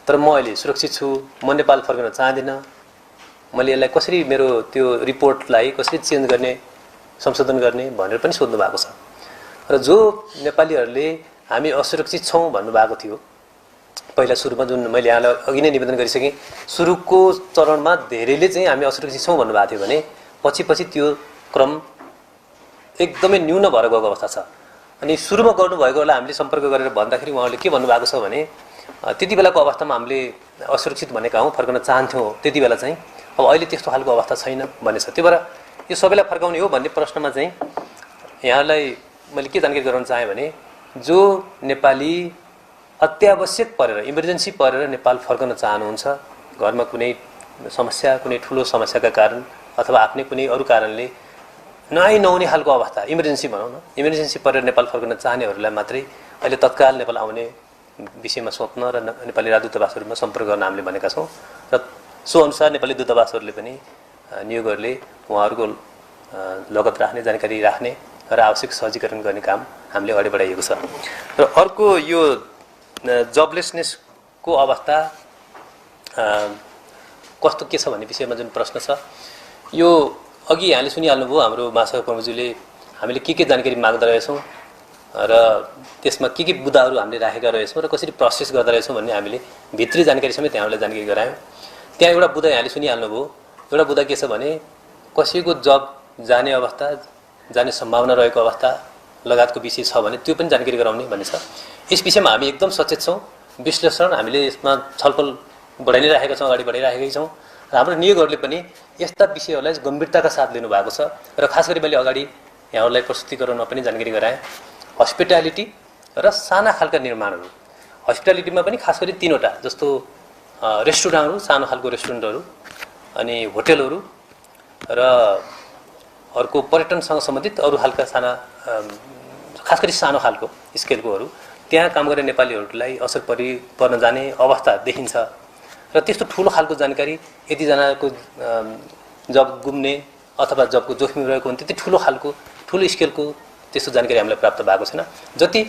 तर म अहिले सुरक्षित छु, म नेपाल फर्कन चाहदिनँ, मैले यसलाई कसरी मेरो त्यो रिपोर्टलाई कसरी चेन्ज गर्ने, संशोधन गर्ने भनेर पनि सोध्नु भएको छ। र जो नेपालीहरूले हामी असुरक्षित छौँ भन्नुभएको थियो पहिला सुरुमा, जुन मैले यहाँलाई अघि नै निवेदन गरिसकेँ, सुरुको चरणमा धेरैले चाहिँ हामी असुरक्षित छौँ भन्नुभएको थियो भने पछि त्यो क्रम एकदमै न्यून भएर गएको अवस्था छ। अनि सुरुमा गर्नुभएकोलाई हामीले सम्पर्क गरेर भन्दाखेरि उहाँहरूले के भन्नुभएको छ भने त्यति बेलाको अवस्थामा हामीले असुरक्षित भनेका हौँ, फर्कन चाहन्थ्यौँ त्यति बेला चाहिँ, अब अहिले त्यस्तो खालको अवस्था छैन भनेछ। त्यही भएर यो सबैलाई फर्काउने हो भन्ने प्रश्नमा चाहिँ यहाँलाई मैले के जानकारी गराउन चाहेँ भने जो नेपाली अत्यावश्यक परेर इमर्जेन्सी परेर नेपाल फर्कन चाहनुहुन्छ, घरमा कुनै समस्या, कुनै ठुलो समस्याका कारण अथवा आफ्नै कुनै अरू कारणले नआउने खालको अवस्था, इमर्जेन्सी भनौँ न, इमर्जेन्सी परेर नेपाल फर्कन चाहनेहरूलाई मात्रै अहिले तत्काल नेपाल आउने विषयमा सोध्न र नेपाली राजदूतावासहरूमा सम्पर्क गर्न हामीले भनेका छौँ। र सो अनुसार नेपाली दूतावासहरूले पनि नियोगहरूले उहाँहरूको लगत राख्ने, जानकारी राख्ने र आवश्यक सहजीकरण गर्ने काम हामीले अगाडि बढाइएको छ। र अर्को यो जबलेसनेसको अवस्था कस्तो के छ भन्ने विषयमा जुन प्रश्न छ, यो अघि यहाँले सुनिहाल्नुभयो हाम्रो महासचिव प्रमुखज्यूले हामीले के जानकारी माग्दा रहेछौँ र त्यसमा के बुदाहरू हामीले राखेका रहेछौँ र कसरी प्रोसेस गर्दा रहेछौँ भन्ने हामीले भित्री जानकारी समेत यहाँलाई जानकारी गरायौँ। त्यहाँ एउटा बुदा यहाँले सुनिहाल्नुभयो। एउटा बुदा के छ भने कसैको जब जाने अवस्था, जाने सम्भावना रहेको अवस्था लगायतको विषय छ भने त्यो पनि जानकारी गराउने भन्ने छ। यस विषयमा हामी एकदम सचेत छौँ। विश्लेषण हामीले यसमा छलफल बढाइ नै राखेका छौँ, अगाडि बढाइराखेकै छौँ। र हाम्रो नियोगहरूले पनि यस्ता विषयहरूलाई गम्भीरताका साथ लिनुभएको छ। र खास गरी मैले अगाडि यहाँहरूलाई प्रस्तुतिकरणमा पनि जानकारी गराएँ, हस्पिटालिटी र साना खालका निर्माणहरू हस्पिटालिटीमा पनि खास गरी 3वटा जस्तो रेस्टुरेन्टहरू, सानो खालको रेस्टुरेन्टहरू, अनि होटेलहरू र अर्को पर्यटनसँग सम्बन्धित अरू खालका साना खास गरी सानो खालको स्केलकोहरू त्यहाँ काम गर्ने नेपालीहरूलाई असर पर्न जाने अवस्था देखिन्छ र त्यस्तो ठुलो खालको जानकारी यतिजनाको जब गुम्ने अथवा जबको जोखिम रहेको हुन्छ त्यति ठुलो स्केलको त्यस्तो जानकारी हामीलाई प्राप्त भएको छैन। जति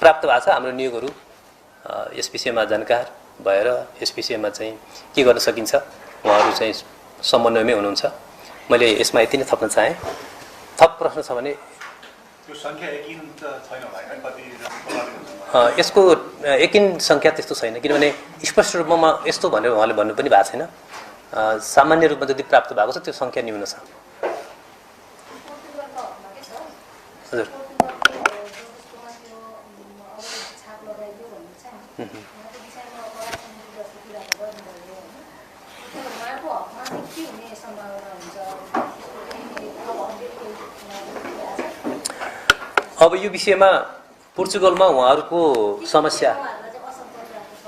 प्राप्त भएको छ हाम्रो नियोगहरू यस विषयमा जानकार भएर यस विषयमा चाहिँ के गर्न सकिन्छ उहाँहरू चाहिँ समन्वयमै हुनुहुन्छ। मैले यसमा यति नै थप्न चाहेँ। थप प्रश्न छ भने त्यो संख्या एकिन छैन होला हैन, कति यसको एकिन संख्या त्यस्तो छैन, किनभने स्पष्ट रूपमा यस्तो भनेर उहाँले भन्नु पनि भएको छैन। सामान्य रूपमा जति प्राप्त भएको छ त्यो संख्या न्यून छ। हजुर अब यो विषयमा पोर्चुगलमा उहाँहरूको समस्या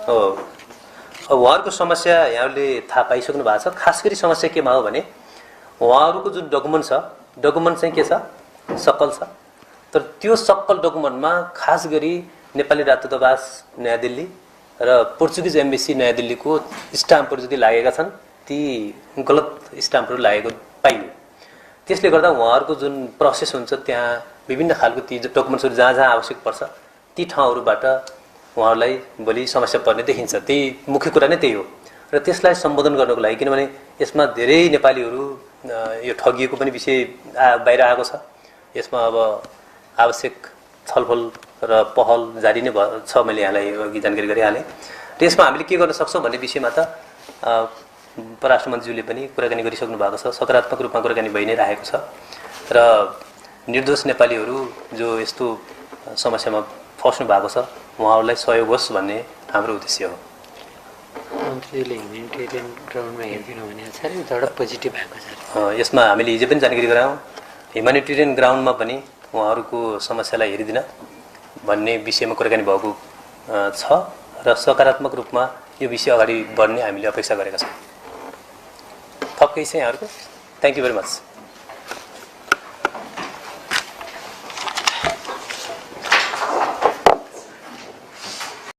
हो। अब उहाँहरूको समस्या यहाँले थाहा पाइसक्नु भएको छ। खास गरी समस्या केमा हो भने उहाँहरूको जुन डकुमेन्ट छ, डकुमेन्ट चाहिँ के छ, सक्कल छ। तर त्यो सक्कल डकुमेन्टमा खास गरी नेपाली राजदूतावास नयाँ दिल्ली र पोर्चुगिज एम्बेसी नयाँ दिल्लीको स्टाम्पहरू जति लागेका छन् ती गलत स्टाम्पहरू लागेको पाइयो। त्यसले गर्दा उहाँहरूको जुन प्रोसेस हुन्छ त्यहाँ विभिन्न खालको ती डकुमेन्ट्सहरू जहाँ जहाँ आवश्यक पर्छ ती ठाउँहरूबाट उहाँहरूलाई भोलि समस्या पर्ने देखिन्छ। त्यही मुख्य कुरा नै त्यही हो र त्यसलाई सम्बोधन गर्नको लागि, किनभने यसमा धेरै नेपालीहरू यो ठगिएको पनि विषय बाहिर आएको छ। यसमा अब आवश्यक छलफल र पहल जारी नै छ। मैले यहाँलाई अघि जानकारी गरिहालेँ। र यसमा हामीले के गर्न सक्छौँ भन्ने विषयमा त परराष्ट्र मन्त्रीज्यूले पनि कुराकानी गरिसक्नु भएको छ। सकारात्मक रूपमा कुराकानी भइ नै रहेको छ र निर्दोष नेपालीहरू जो यस्तो समस्यामा फस्नु भएको छ उहाँहरूलाई सहयोग होस् भन्ने हाम्रो उद्देश्य हो। मन्त्रीले ह्युमेनिटेरियन ग्राउन्डमा हेरिदिनु भने साह्रै झडप पोजिटिभ भएको छ। यसमा हामीले हिजो पनि जानकारी गरायौँ। ह्युमेनिटेरियन ग्राउन्डमा पनि उहाँहरूको समस्यालाई हेरिदिन भन्ने विषयमा कुराकानी भएको छ र सकारात्मक रूपमा यो विषय अगाडि बढ्ने हामीले अपेक्षा गरेका छौँ। थप केही छ यहाँहरूको? Thank you very much.